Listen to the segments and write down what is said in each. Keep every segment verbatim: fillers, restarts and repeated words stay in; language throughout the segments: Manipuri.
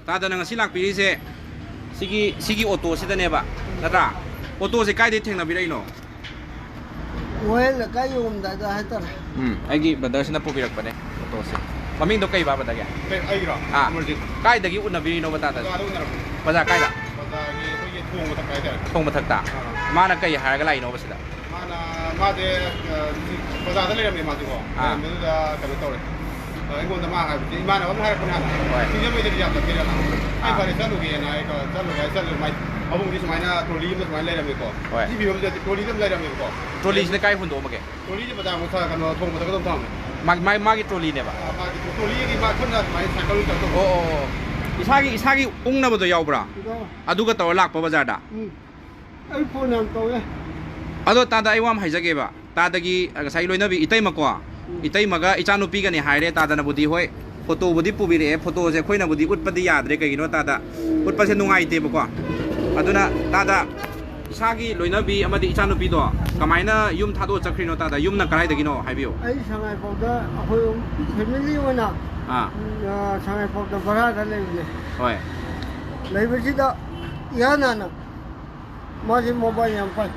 ꯇꯥꯗꯅ ꯉꯁꯤ ꯂꯥꯛꯄꯤꯔꯤꯁꯦ ꯁꯤꯒꯤ, ꯁꯤꯒꯤ ꯑꯣꯇꯣꯁꯤꯗꯅꯦꯕ, ꯅꯠꯇ꯭ꯔꯥ? ꯑꯣꯇꯣꯁꯦ ꯀꯥꯏꯗꯩ ꯊꯦꯡꯅꯕꯤꯔꯛꯏꯅꯣ? ꯋꯥꯍꯦꯡ ꯂꯩꯀꯥꯏ ꯌꯧꯔꯝꯗꯥꯏꯗ ꯍꯥꯏꯇꯥꯔꯦ꯫ ꯎꯝ, ꯑꯩꯒꯤ ꯕ꯭ꯔꯗꯔꯁꯤꯅ ꯄꯨꯕꯤꯔꯛꯄꯅꯦ ꯑꯣꯇꯣꯁꯦ꯫ ꯃꯃꯤꯡꯗꯣ ꯀꯩ ꯕꯥ, ꯕ꯭ꯔꯗꯔꯒꯤ? ꯑꯩ, ꯑꯩꯒꯤꯔꯣ? ꯑꯥ꯫ ꯑꯃꯔꯖꯤꯠ꯫ ꯀꯥꯏꯗꯒꯤ ꯎꯅꯕꯤꯔꯤꯅꯣꯕ ꯇꯥꯗ? ꯕꯖꯥꯔꯗ ꯎꯅꯔꯛꯄꯅꯦ꯫ ꯕꯖꯥꯔ ꯀꯥꯏꯗ? ꯕꯖꯥꯔꯒꯤ ꯑꯩꯈꯣꯏꯒꯤ ꯊꯣꯡ ꯃꯊꯛꯇ ꯍꯥꯏꯇꯥꯔꯦ꯫ ꯊꯣꯡ ꯃꯊꯛꯇ? ꯑꯥ꯫ ꯃꯥꯅ ꯀꯩ ꯍꯥꯏꯔꯒ ꯂꯥꯛꯏꯅꯣꯕ ꯁꯤꯗ? ꯃꯥꯅ, ꯃꯥꯁꯦ, ꯑ, ꯕꯖꯥꯔꯗ ꯂꯩꯔꯝꯃꯦ ꯃꯥꯁꯦꯀꯣ꯫ ꯑꯥ꯫ ꯂꯩꯔꯝꯕꯗꯨꯗ ꯀꯩꯅꯣ ꯇꯧꯔꯦ꯫ ꯑ, ꯑꯩꯉꯣꯟꯗ ꯃꯥ ꯍꯥꯏꯕꯁꯦ, ꯏꯃꯥꯟꯅꯕ ꯑꯃꯅ ꯍꯥꯏꯔꯛꯄꯅꯦ ꯍꯥꯟꯅ꯫ ꯍꯣꯏ꯫ ꯁꯤꯡꯖꯃꯩꯗꯗꯤ ꯌꯥꯝ ꯅꯛꯑꯦꯅ꯫ ꯑꯩ ꯑꯥ꯫ ꯐꯔꯦ, ꯆꯠꯂꯨꯒꯦꯅ ꯑꯩ ꯆꯠꯂꯨꯔꯦ꯫ ꯑꯩ ꯆꯠꯂꯨꯔꯦ꯫ ꯃꯥꯏ ꯃꯕꯨꯡꯗꯤ ꯁꯨꯃꯥꯏꯅ ꯇ꯭ꯔꯣꯂꯤ ꯑꯃ ꯁꯨꯃꯥꯏꯅ ꯂꯩꯔꯝꯃꯦꯀꯣ꯫ ꯍꯣꯏ꯫ ꯁꯤ ꯐꯤꯕꯝꯁꯤꯗ ꯇ꯭ꯔꯣꯂꯤꯗ ꯑꯗꯨꯝ ꯂꯩꯔꯝꯃꯦꯕꯀꯣ꯫ ꯇ꯭ꯔꯣꯂꯤꯁꯤꯅ ꯀꯥꯏ ꯍꯨꯟꯗꯣꯛꯑꯝꯃꯒꯦ? ꯇ꯭ꯔꯣꯂꯤꯁꯦ ꯕꯖꯥꯔ ꯃꯊꯛ, ꯀꯩꯅꯣ, ꯊꯣꯡ ꯃꯊꯛꯇ ꯑꯗꯨꯝ ꯊꯝꯃꯦ꯫ ꯃꯥ-, ꯃꯥꯏ-, ꯃꯥꯒꯤ ꯇ꯭ꯔꯣꯂꯤꯅꯦꯕ? ꯑ, ꯃꯥꯒꯤ ꯇ꯭ꯔꯣꯂꯤꯒꯤ ꯃꯥ ꯈꯨꯠꯅ ꯁꯨꯃꯥꯏꯅ ꯁꯥꯏꯀꯜ ꯇꯧꯔ ꯇꯧꯕ꯫ ꯑꯣ, ꯑꯣ, ꯑꯣ꯫ ꯏꯁꯥꯒꯤ, ꯏꯁꯥꯒꯤ ꯎꯪꯅꯕꯗꯣ ꯌꯥꯎꯕ꯭ꯔꯥ? ꯌꯥꯎꯋꯦ꯫ ꯑꯗꯨꯒ ꯇꯧꯔ ꯂꯥꯛꯄ ꯕꯖꯥꯔꯗ? ꯎꯝ꯫ ꯑꯩ ꯐꯣꯟ ꯌꯥꯝ ꯇꯧꯋꯦ꯫ ꯑꯗꯣ ꯇꯥꯗ, ꯑꯩ ꯋꯥ ꯑꯃ ꯍꯥꯏꯖꯒꯦꯕ꯫ ꯇꯥꯗꯒꯤ, ꯑ, ꯉꯁꯥꯏ ꯂꯣꯏꯅꯕꯤ ꯏꯇꯩꯃꯀꯣ, ꯎꯝ꯫ ꯏꯇꯩꯃꯒ ꯏꯆꯥꯅꯨꯄꯤꯒꯅꯤ ꯍꯥꯏꯔꯦ꯫ ꯇꯥꯗꯅꯕꯨꯗꯤ ꯍꯣꯏ, ꯐꯣꯇꯣꯕꯨꯗꯤ ꯄꯨꯕꯤꯔꯛꯑꯦ, ꯐꯣꯇꯣꯁꯦ ꯑꯩꯈꯣꯏꯅꯕꯨꯗꯤ ꯎꯠꯄꯗꯤ ꯌꯥꯗ꯭ꯔꯦ꯫ ꯀꯩꯒꯤꯅꯣ ꯇꯥꯗ, ꯎꯠꯄꯁꯦ ꯅꯨꯡꯉꯥꯏꯇꯦꯕꯀꯣ꯫ ꯑꯗꯨꯅ ꯇꯥꯗ, ꯏꯁꯥꯒꯤ ꯂꯣꯏꯅꯕꯤ ꯑꯃꯗꯤ ꯏꯆꯥꯅꯨꯄꯤꯗꯣ ꯀꯃꯥꯏꯅ ꯌꯨꯝ ꯊꯥꯗꯣꯛꯑ ꯆꯠꯈ꯭ꯔꯤꯅꯣ ꯇꯥꯗ? ꯌꯨꯝꯅ ꯀꯗꯥꯏꯗꯒꯤꯅꯣ ꯍꯥꯏꯕꯤꯌꯨ꯫ ꯑꯩ ꯁꯉꯥꯏꯄ꯭ꯔꯧꯗ, ꯑꯩꯈꯣꯏ ꯐꯦꯃꯤꯂꯤ ꯑꯣꯏꯅ, ꯑꯥ꯫ ꯎꯝ, ꯑ, ꯁꯉꯥꯏꯄ꯭ꯔꯧꯗ ꯚꯔꯥꯗ ꯂꯩꯕꯅꯦ꯫ ꯍꯣꯏ꯫ ꯂꯩꯕꯁꯤꯗ ꯏꯍꯥꯟ ꯍꯥꯟꯅ ꯃꯥꯁꯦ ꯃꯣꯕꯥꯏꯜ ꯌꯥꯝ ꯄꯥꯏ꯫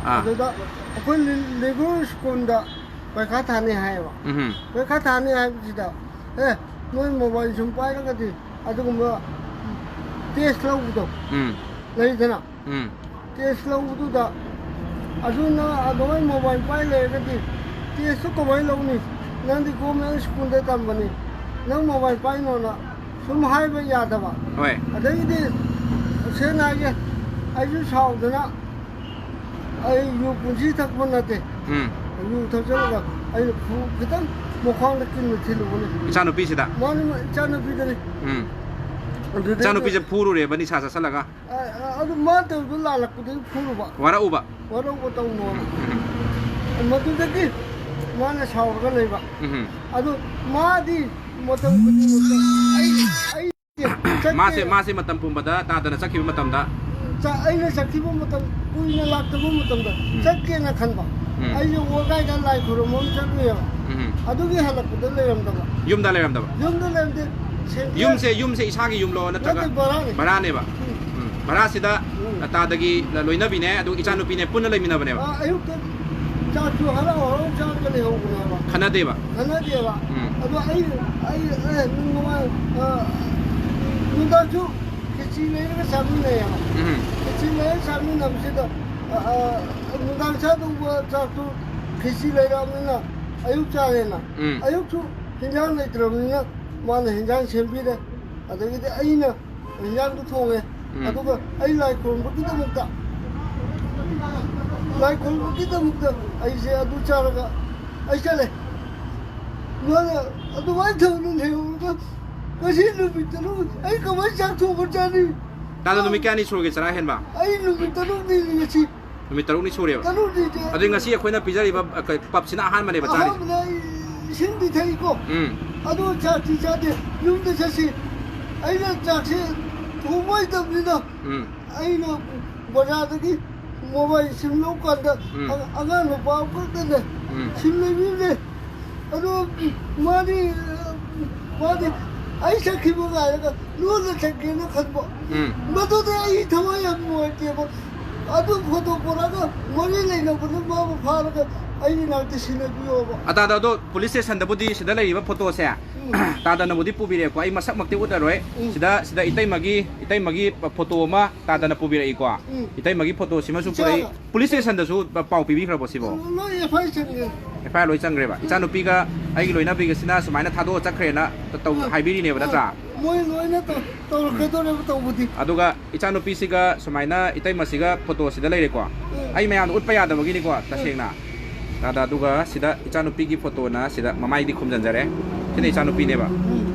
ꯑꯥ꯫ ꯑꯗꯨꯗ ꯑꯩꯈꯣꯏ ꯂꯤ-, ꯂꯤꯒꯨ ꯁ꯭ꯀꯨꯜꯗ ꯄꯩꯈꯥ ꯊꯥꯅꯤ ꯍꯥꯏꯌꯦꯕ꯫ ꯎꯝꯍꯨꯝ꯫ ꯄꯩꯈꯥ ꯊꯥꯅꯤ ꯍꯥꯏꯕꯁꯤꯗ, "ꯑꯦ, ꯅꯣꯏ ꯃꯣꯕꯥꯏꯜ ꯁꯨꯝ ꯄꯥꯏꯔꯒꯗꯤ ꯑꯗꯨꯒꯨꯝꯕ ꯇꯦꯁ ꯂꯧꯕꯗꯣ ꯎꯝ꯫ ꯂꯩꯗꯅ, ꯎꯝ꯫ ꯇꯦꯁ ꯂꯧꯕꯗꯨꯗ ꯑꯗꯨꯅ ꯑꯗꯨꯃꯥꯏꯅ ꯃꯣꯕꯥꯏꯜ ꯄꯥꯏ ꯂꯩꯔꯒꯗꯤ ꯇꯦꯁꯇꯨ ꯀꯃꯥꯏꯅ ꯂꯧꯅꯤ? ꯅꯪꯗꯤ ꯒꯣꯔꯃꯦꯟ ꯁ꯭ꯀꯨꯜꯗ ꯇꯝꯕꯅꯤ, ꯅꯪ ꯃꯣꯕꯥꯏꯜ ꯄꯥꯏꯅꯣꯅ ꯁꯨꯝ ꯍꯥꯏꯕ ꯌꯥꯗꯕ꯫ ꯍꯣꯏ꯫ ꯑꯗꯩꯗꯤ ꯁꯦꯡꯅ ꯍꯥꯏꯒꯦ, ꯑꯩꯁꯨ ꯁꯥꯎꯗꯅ, ꯑꯩ ꯌꯨ ꯄꯨꯟꯁꯤ ꯊꯛꯄ ꯅꯠꯇꯦ꯫ ꯎꯝ꯫ ꯌꯨ ꯊꯛꯆꯜꯂꯒ ꯑꯩꯅ ꯈꯨ-, ꯈꯤꯇꯪ ꯃꯈ꯭ꯋꯥꯡꯗ ꯀꯤꯟꯅ ꯊꯤꯜꯂꯨꯕꯅꯤ꯫ ꯏꯆꯥꯅꯨꯄꯤꯁꯤꯗ? ꯃꯥꯅꯤ, ꯃꯥ-, ꯏꯆꯥꯅꯨꯄꯤꯗꯅꯤ꯫ ꯎꯝ꯫ ꯑꯗꯨꯗꯩꯗꯤ ꯏꯆꯥꯅꯨꯄꯤꯁꯦ ꯐꯨꯔꯨꯔꯦꯕ ꯅꯤꯁꯥ ꯆꯥꯁꯜꯂꯒ? ꯑ, ꯑ, ꯑꯗꯨ ꯃꯥ ꯇꯧꯔꯤꯗꯣ ꯂꯥꯜꯂꯛꯄꯗꯒꯤ ꯐꯨꯔꯨꯕ꯫ ꯋꯥꯔꯛꯎꯕ? ꯋꯥꯔꯧꯕ ꯇꯧꯅꯣꯅ꯫ ꯎꯝ꯫ ꯃꯗꯨꯗꯒꯤ ꯃꯥꯅ ꯁꯥꯎꯔꯒ ꯂꯩꯕ꯫ ꯎꯝ꯫ ꯑꯗꯨ ꯃꯥꯗꯤ ꯃꯇꯝ ꯈꯨꯗꯤꯡꯃꯛꯇ ꯑꯩ, ꯑꯩ ꯆꯠꯀꯦ꯫ ꯃꯥꯁꯦ, ꯃꯥꯁꯦ ꯃꯇꯝ ꯄꯨꯝꯕꯗ ꯇꯥꯗꯅ ꯆꯠꯈꯤꯕ ꯃꯇꯝꯗ? ꯆ-, ꯑꯩꯅ ꯆꯠꯈꯤꯕ ꯃꯇꯝ, ꯀꯨꯏꯅ ꯂꯥꯛꯇꯕ ꯃꯇꯝꯗ ꯎꯝ꯫ ꯆꯠꯀꯦꯅ ꯈꯟꯕ꯫ ꯎꯝ꯫ ꯑꯩꯁꯦ ꯋꯥꯒꯥꯏꯗ ꯂꯥꯏ ꯈꯨꯔꯨꯝꯕ ꯑꯃ ꯆꯠꯂꯨꯏꯌꯦꯕ꯫ ꯎꯝ꯫ ꯑꯗꯨꯒꯤ ꯍꯜꯂꯛꯄꯗ ꯂꯩꯔꯝꯗꯕ꯫ ꯌꯨꯝꯗ ꯂꯩꯔꯝꯗꯕ? ꯌꯨꯝꯗ ꯂꯩꯔꯝꯗꯦ꯫ ꯌꯨꯝꯁꯦ, ꯌꯨꯝꯁꯦ ꯏꯁꯥꯒꯤ ꯌꯨꯝꯂꯣ ꯅꯠꯇ꯭ꯔꯒ? ꯅꯠꯇꯦ, ꯚꯔꯥꯅꯦ꯫ ꯚꯔꯥꯅꯦꯕ? ꯎꯝ꯫ ꯎꯝ, ꯚꯔꯥꯁꯤꯗ ꯎꯝ꯫ ꯇꯥꯗꯒꯤ ꯂꯣꯏꯅꯕꯤꯅꯦ, ꯑꯗꯨꯒ ꯏꯆꯥꯅꯨꯄꯤꯅꯦ, ꯄꯨꯟꯅ ꯂꯩꯃꯤꯟꯅꯕꯅꯦꯕ? ꯑꯥ, ꯑꯌꯨꯛꯇ ꯆꯥꯛꯁꯨ ꯍꯔꯥꯎ ꯍꯔꯥꯎ ꯆꯥꯔꯒ ꯂꯩꯍꯧꯕꯅꯦꯕ꯫ ꯈꯟꯅꯗꯦꯕ? ꯈꯟꯅꯗꯦꯕ꯫ ꯎꯝ꯫ ꯑꯗꯣ ꯑꯩ, ꯑꯩ, ꯑꯦ, ꯅꯨꯡꯉꯥꯏ-, ꯑ, ꯅꯨꯡꯗꯥꯡꯁꯨ ꯈꯦꯆꯤ ꯂꯩꯔꯒ ꯆꯥꯃꯤꯟꯅꯩꯌꯦꯕ꯫ ꯎꯝ꯫ ꯈꯦꯆꯤ ꯂꯩꯔꯒ ꯆꯥꯃꯤꯟꯅꯕꯁꯤꯗ, ꯑ, ꯑ, ꯅꯨꯡꯗꯥꯡ ꯆꯥꯗꯧꯕ ꯆꯥꯛꯇꯨ ꯈꯦꯆꯤ ꯂꯩꯔꯛꯑꯕꯅꯤꯅ ꯑꯌꯨꯛ ꯆꯥꯔꯦꯅ꯫ ꯎꯝ꯫ ꯑꯌꯨꯛꯁꯨ ꯍꯤꯟꯖꯥꯡ ꯂꯩꯇ꯭ꯔꯕꯅꯤꯅ ꯃꯥꯅ ꯍꯤꯟꯖꯥꯡ ꯁꯦꯝꯕꯤꯔꯦ꯫ ꯑꯗꯒꯤꯗꯤ ꯑꯩꯅ ꯍꯤꯟꯖꯥꯡꯗꯨ ꯊꯣꯡꯉꯦ꯫ ꯎꯝ꯫ ꯑꯗꯨꯒ ꯑꯩ ꯂꯥꯏ ꯈꯨꯔꯨꯝꯕꯒꯤꯗꯃꯛꯇ, ꯂꯥꯏ ꯈꯨꯔꯨꯝꯕꯒꯤꯗꯃꯛꯇ ꯑꯩꯁꯦ ꯑꯗꯨ ꯆꯥꯔꯒ ꯑꯩ ꯆꯠꯂꯦ꯫ ꯃꯥꯅ ꯑꯗꯨꯃꯥꯏꯅ ꯇꯧꯅ ꯂꯩꯍꯧꯔꯒ ꯉꯁꯤ ꯅꯨꯃꯤꯠꯇꯅ ꯑꯩ ꯀꯃꯥꯏꯅ ꯆꯥꯛ ꯊꯣꯡꯕ ꯆꯥꯅꯤ? ꯇꯥꯗ ꯅꯨꯃꯤꯠ ꯀꯌꯥꯅꯤ ꯁꯨꯔꯒꯦ ꯆꯔꯥ ꯍꯦꯟꯕ? ꯑꯩ ꯅꯨꯃꯤꯠ ꯇꯔꯨꯛꯅꯤ ꯉꯁꯤ꯫ ꯅꯨꯃꯤꯠ ꯇꯔꯨꯛꯅꯤ ꯁꯨꯔꯦꯕ? ꯇꯔꯨꯛꯅꯤꯁꯦ꯫ ꯑꯗꯨꯗꯤ ꯉꯁꯤ ꯑꯩꯈꯣꯏꯅ ꯄꯤꯖꯔꯤꯕ, ꯑ, ꯀ-, ꯄꯞꯁꯤꯅ ꯑꯍꯥꯟꯕꯅꯦꯕ ꯆꯥꯔꯤꯁꯦ? ꯑꯍꯥꯟꯕꯗ ꯑꯩ ꯏꯁꯤꯡꯗꯤ ꯊꯛꯏꯀꯣ꯫ ꯎꯝ꯫ ꯑꯗꯨ ꯆꯥꯛꯇꯤ ꯆꯥꯗꯦ꯫ ꯌꯨꯝꯗ ꯆꯠꯁꯤ꯫ ꯑꯩꯅ ꯆꯥꯛꯁꯦ ꯊꯣꯡꯕ ꯍꯩꯇꯕꯅꯤꯅ ꯎꯝ꯫ ꯑꯩꯅ ꯕꯖꯥꯔꯗꯒꯤ ꯃꯣꯕꯥꯏꯜ ꯁꯤꯝ ꯂꯧꯀꯥꯟꯗ ꯎꯝ꯫ ꯑ-, ꯑꯉꯥꯡ ꯅꯨꯄꯥ ꯑꯃꯈꯛꯇꯅꯦ ꯎꯝ꯫ ꯁꯤꯝ ꯂꯩꯕꯤꯕꯅꯦ꯫ ꯑꯗꯣ ꯃꯥꯗꯤ, ꯃꯥꯗꯤ ꯑꯩ ꯆꯠꯈꯤꯕ ꯉꯥꯏꯔꯒ ꯂꯣꯟꯅ ꯆꯠꯀꯦꯅ ꯈꯟꯕ꯫ ꯎꯝ꯫ ꯃꯗꯨꯗ ꯑꯩ ꯊꯋꯥꯏ ꯌꯥꯝ ꯅꯨꯡꯉꯥꯏꯇꯦꯕ꯫ ꯑꯗꯨ ꯐꯣꯇꯣ ꯄꯨꯔꯛꯑꯒ ꯃꯔꯤ ꯂꯩꯅꯕꯗꯨ ꯃꯥꯕꯨ ꯐꯥꯔꯒ ꯑꯩꯒꯤ ꯅꯥꯛꯇ ꯁꯤꯟꯅꯕꯤꯌꯣꯕ꯫ ꯑꯇꯥꯗ ꯑꯗꯣ ꯄꯨꯂꯤꯁ ꯁ꯭ꯇꯦꯁꯟꯗꯕꯨꯗꯤ ꯁꯤꯗ ꯂꯩꯔꯤꯕ ꯐꯣꯇꯣꯁꯦ ꯎꯝ꯫ ꯇꯥꯗꯅꯕꯨꯗꯤ ꯄꯨꯕꯤꯔꯦꯀꯣ, ꯑꯩ ꯃꯁꯛꯃꯛꯇꯤ ꯎꯠꯂꯔꯣꯏ꯫ ꯎꯝ꯫ ꯁꯤꯗ, ꯁꯤꯗ ꯏꯇꯩꯃꯒꯤ, ꯏꯇꯩꯃꯒꯤ ꯐꯣꯇꯣ ꯑꯃ ꯇꯥꯗꯅ ꯄꯨꯕꯤꯔꯛꯏꯀꯣ꯫ ꯎꯝ꯫ ꯏꯇꯩꯃꯒꯤ ꯐꯣꯇꯣꯁꯤꯃꯁꯨ ꯄꯨꯔꯛꯏ꯫ ꯏꯆꯥꯅ꯫ ꯄꯨꯂꯤꯁ ꯁ꯭ꯇꯦꯁꯟꯗꯁꯨ ꯄꯥꯎ ꯄꯤꯕꯤꯈ꯭ꯔꯕꯣ ꯁꯤꯕꯣ? ꯂꯣꯏ ꯑꯦꯐ ꯑꯥꯏ ꯑꯥꯔ ꯆꯪꯉꯦ꯫ ꯑꯦꯐ ꯑꯥꯏ ꯑꯥꯔ ꯂꯣꯏ ꯆꯪꯈ꯭ꯔꯦꯕ꯫ ꯎꯝ꯫ ꯏꯆꯥꯅꯨꯄꯤꯒ ꯑꯩꯒꯤ ꯂꯣꯏꯅꯕꯤꯒꯁꯤꯅ ꯁꯨꯃꯥꯏꯅ ꯊꯥꯗꯣꯛꯑ ꯆꯠꯈ꯭ꯔꯦꯅ ꯇꯧ-, ꯎꯝ꯫ ꯍꯥꯏꯕꯤꯔꯤꯅꯦꯕ, ꯎꯝ꯫ ꯅꯠꯇ꯭ꯔꯥ? ꯃꯣꯏ ꯂꯣꯏꯅ ꯇꯧ-, ꯇꯧꯔꯛꯀꯗꯧꯔꯦꯕ ꯇꯧꯕꯗꯤ꯫ ꯑꯗꯨꯒ ꯏꯆꯥꯅꯨꯄꯤꯁꯤꯒ ꯁꯨꯃꯥꯏꯅ ꯏꯇꯩꯃꯁꯤꯒ ꯐꯣꯇꯣꯁꯤꯗ ꯂꯩꯔꯦꯀꯣ꯫ ꯎꯝ꯫ ꯑꯩ ꯃꯌꯥꯝꯗ ꯎꯠꯄ ꯌꯥꯗꯕꯒꯤꯅꯤꯀꯣ, ꯎꯝ꯫ ꯇꯁꯦꯡꯅ꯫ ꯇꯥꯗ, ꯑꯗꯨꯒ ꯁꯤꯗ ꯏꯆꯥꯅꯨꯄꯤꯒꯤ ꯐꯣꯇꯣꯅ ꯁꯤꯗ ꯃꯃꯥꯏꯗꯤ ꯈꯨꯝꯖꯤꯟꯖꯔꯦ꯫ ꯁꯤꯅ ꯏꯆꯥꯅꯨꯄꯤꯅꯦꯕ꯫ ꯎꯝ꯫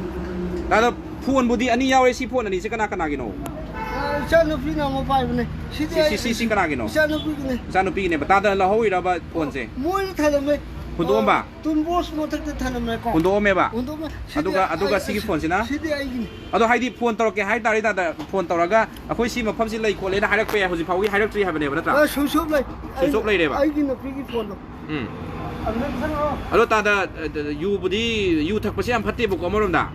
ꯇꯥꯗ, ꯐꯣꯟꯕꯨꯗꯤ ꯑꯅꯤ ꯌꯥꯎꯔꯦ꯫ ꯁꯤ ꯐꯣꯟ ꯑꯅꯤꯁꯦ ꯀꯅꯥ ꯀꯅꯥꯒꯤꯅꯣ? ꯑ, ꯏꯆꯥꯅꯨꯄꯤꯅ ꯑꯃ ꯄꯥꯏꯕꯅꯦ꯫ ꯁꯤꯗꯤ ꯁꯤ, ꯁꯤ, ꯑꯩ, ꯁꯤ, ꯁꯤ ꯀꯅꯥꯒꯤꯅꯣ? ꯏꯆꯥꯅꯨꯄꯤꯒꯤꯅꯦ꯫ ꯏꯆꯥꯅꯨꯄꯤꯒꯤꯅꯦꯕ꯫ ꯇꯥꯗ ꯂꯧꯍꯧꯔꯤꯔꯕ ꯐꯣꯟꯁꯦ? ꯃꯣꯏꯅ ꯊꯅꯝꯃꯦ꯫ ꯍꯨꯟꯗꯣꯛꯑꯝꯕ? ꯑ, ꯇꯨꯝꯕꯣꯁ ꯃꯊꯛꯇ ꯊꯅꯝꯃꯦꯀꯣ꯫ ꯍꯨꯟꯗꯣꯛꯑꯝꯃꯦꯕ? ꯍꯨꯟꯗꯣꯛꯑꯝꯃꯦ꯫ ꯁꯤꯗꯤ ꯑꯗꯨꯒ, ꯑꯗꯨꯒ ꯑꯩ, ꯁꯤꯒꯤ ꯑꯩ, ꯐꯣꯟꯁꯤꯅ? ꯁꯤꯗꯤ ꯑꯩꯒꯤꯅꯤ꯫ ꯑꯗꯣ ꯍꯥꯏꯗꯤ ꯐꯣꯟ ꯇꯧꯔꯛꯀꯦ ꯍꯥꯏ ꯇꯥꯔꯦ, ꯇꯥꯗ, ꯐꯣꯟ ꯇꯧꯔꯒ ꯑꯩꯈꯣꯏ ꯁꯤ ꯃꯐꯝꯁꯤ ꯂꯩ ꯈꯣꯠꯂꯦꯅ ꯍꯥꯏꯔꯛꯄ ꯌꯥꯏ, ꯍꯧꯖꯤꯛ ꯐꯥꯎꯒꯤ ꯍꯥꯏꯔꯛꯇ꯭ꯔꯤ ꯍꯥꯏꯕꯅꯦꯕ, ꯅꯠꯇ꯭ꯔꯥ? ꯑ, ꯁ꯭ꯋꯤꯆ ꯑꯣꯐ ꯂꯩ꯫ ꯁ꯭ꯋꯤꯆ ꯑꯣꯐ ꯂꯩꯔꯦꯕ? ꯑꯩꯒꯤ ꯅꯨꯄꯤꯒꯤ ꯐꯣꯟꯗꯣ꯫ ꯎꯝ꯫ ꯑꯗꯨꯗ ꯆꯪꯉꯛꯑꯣ꯫ ꯑꯗꯣ ꯇꯥꯗ, ꯑ, ꯗ-, ꯗ-, ꯌꯨꯕꯨꯗꯤ, ꯌꯨ ꯊꯛꯄꯁꯦ ꯌꯥꯝ ꯐꯠꯇꯦꯕꯀꯣ ꯑꯃꯔꯣꯝꯗ꯫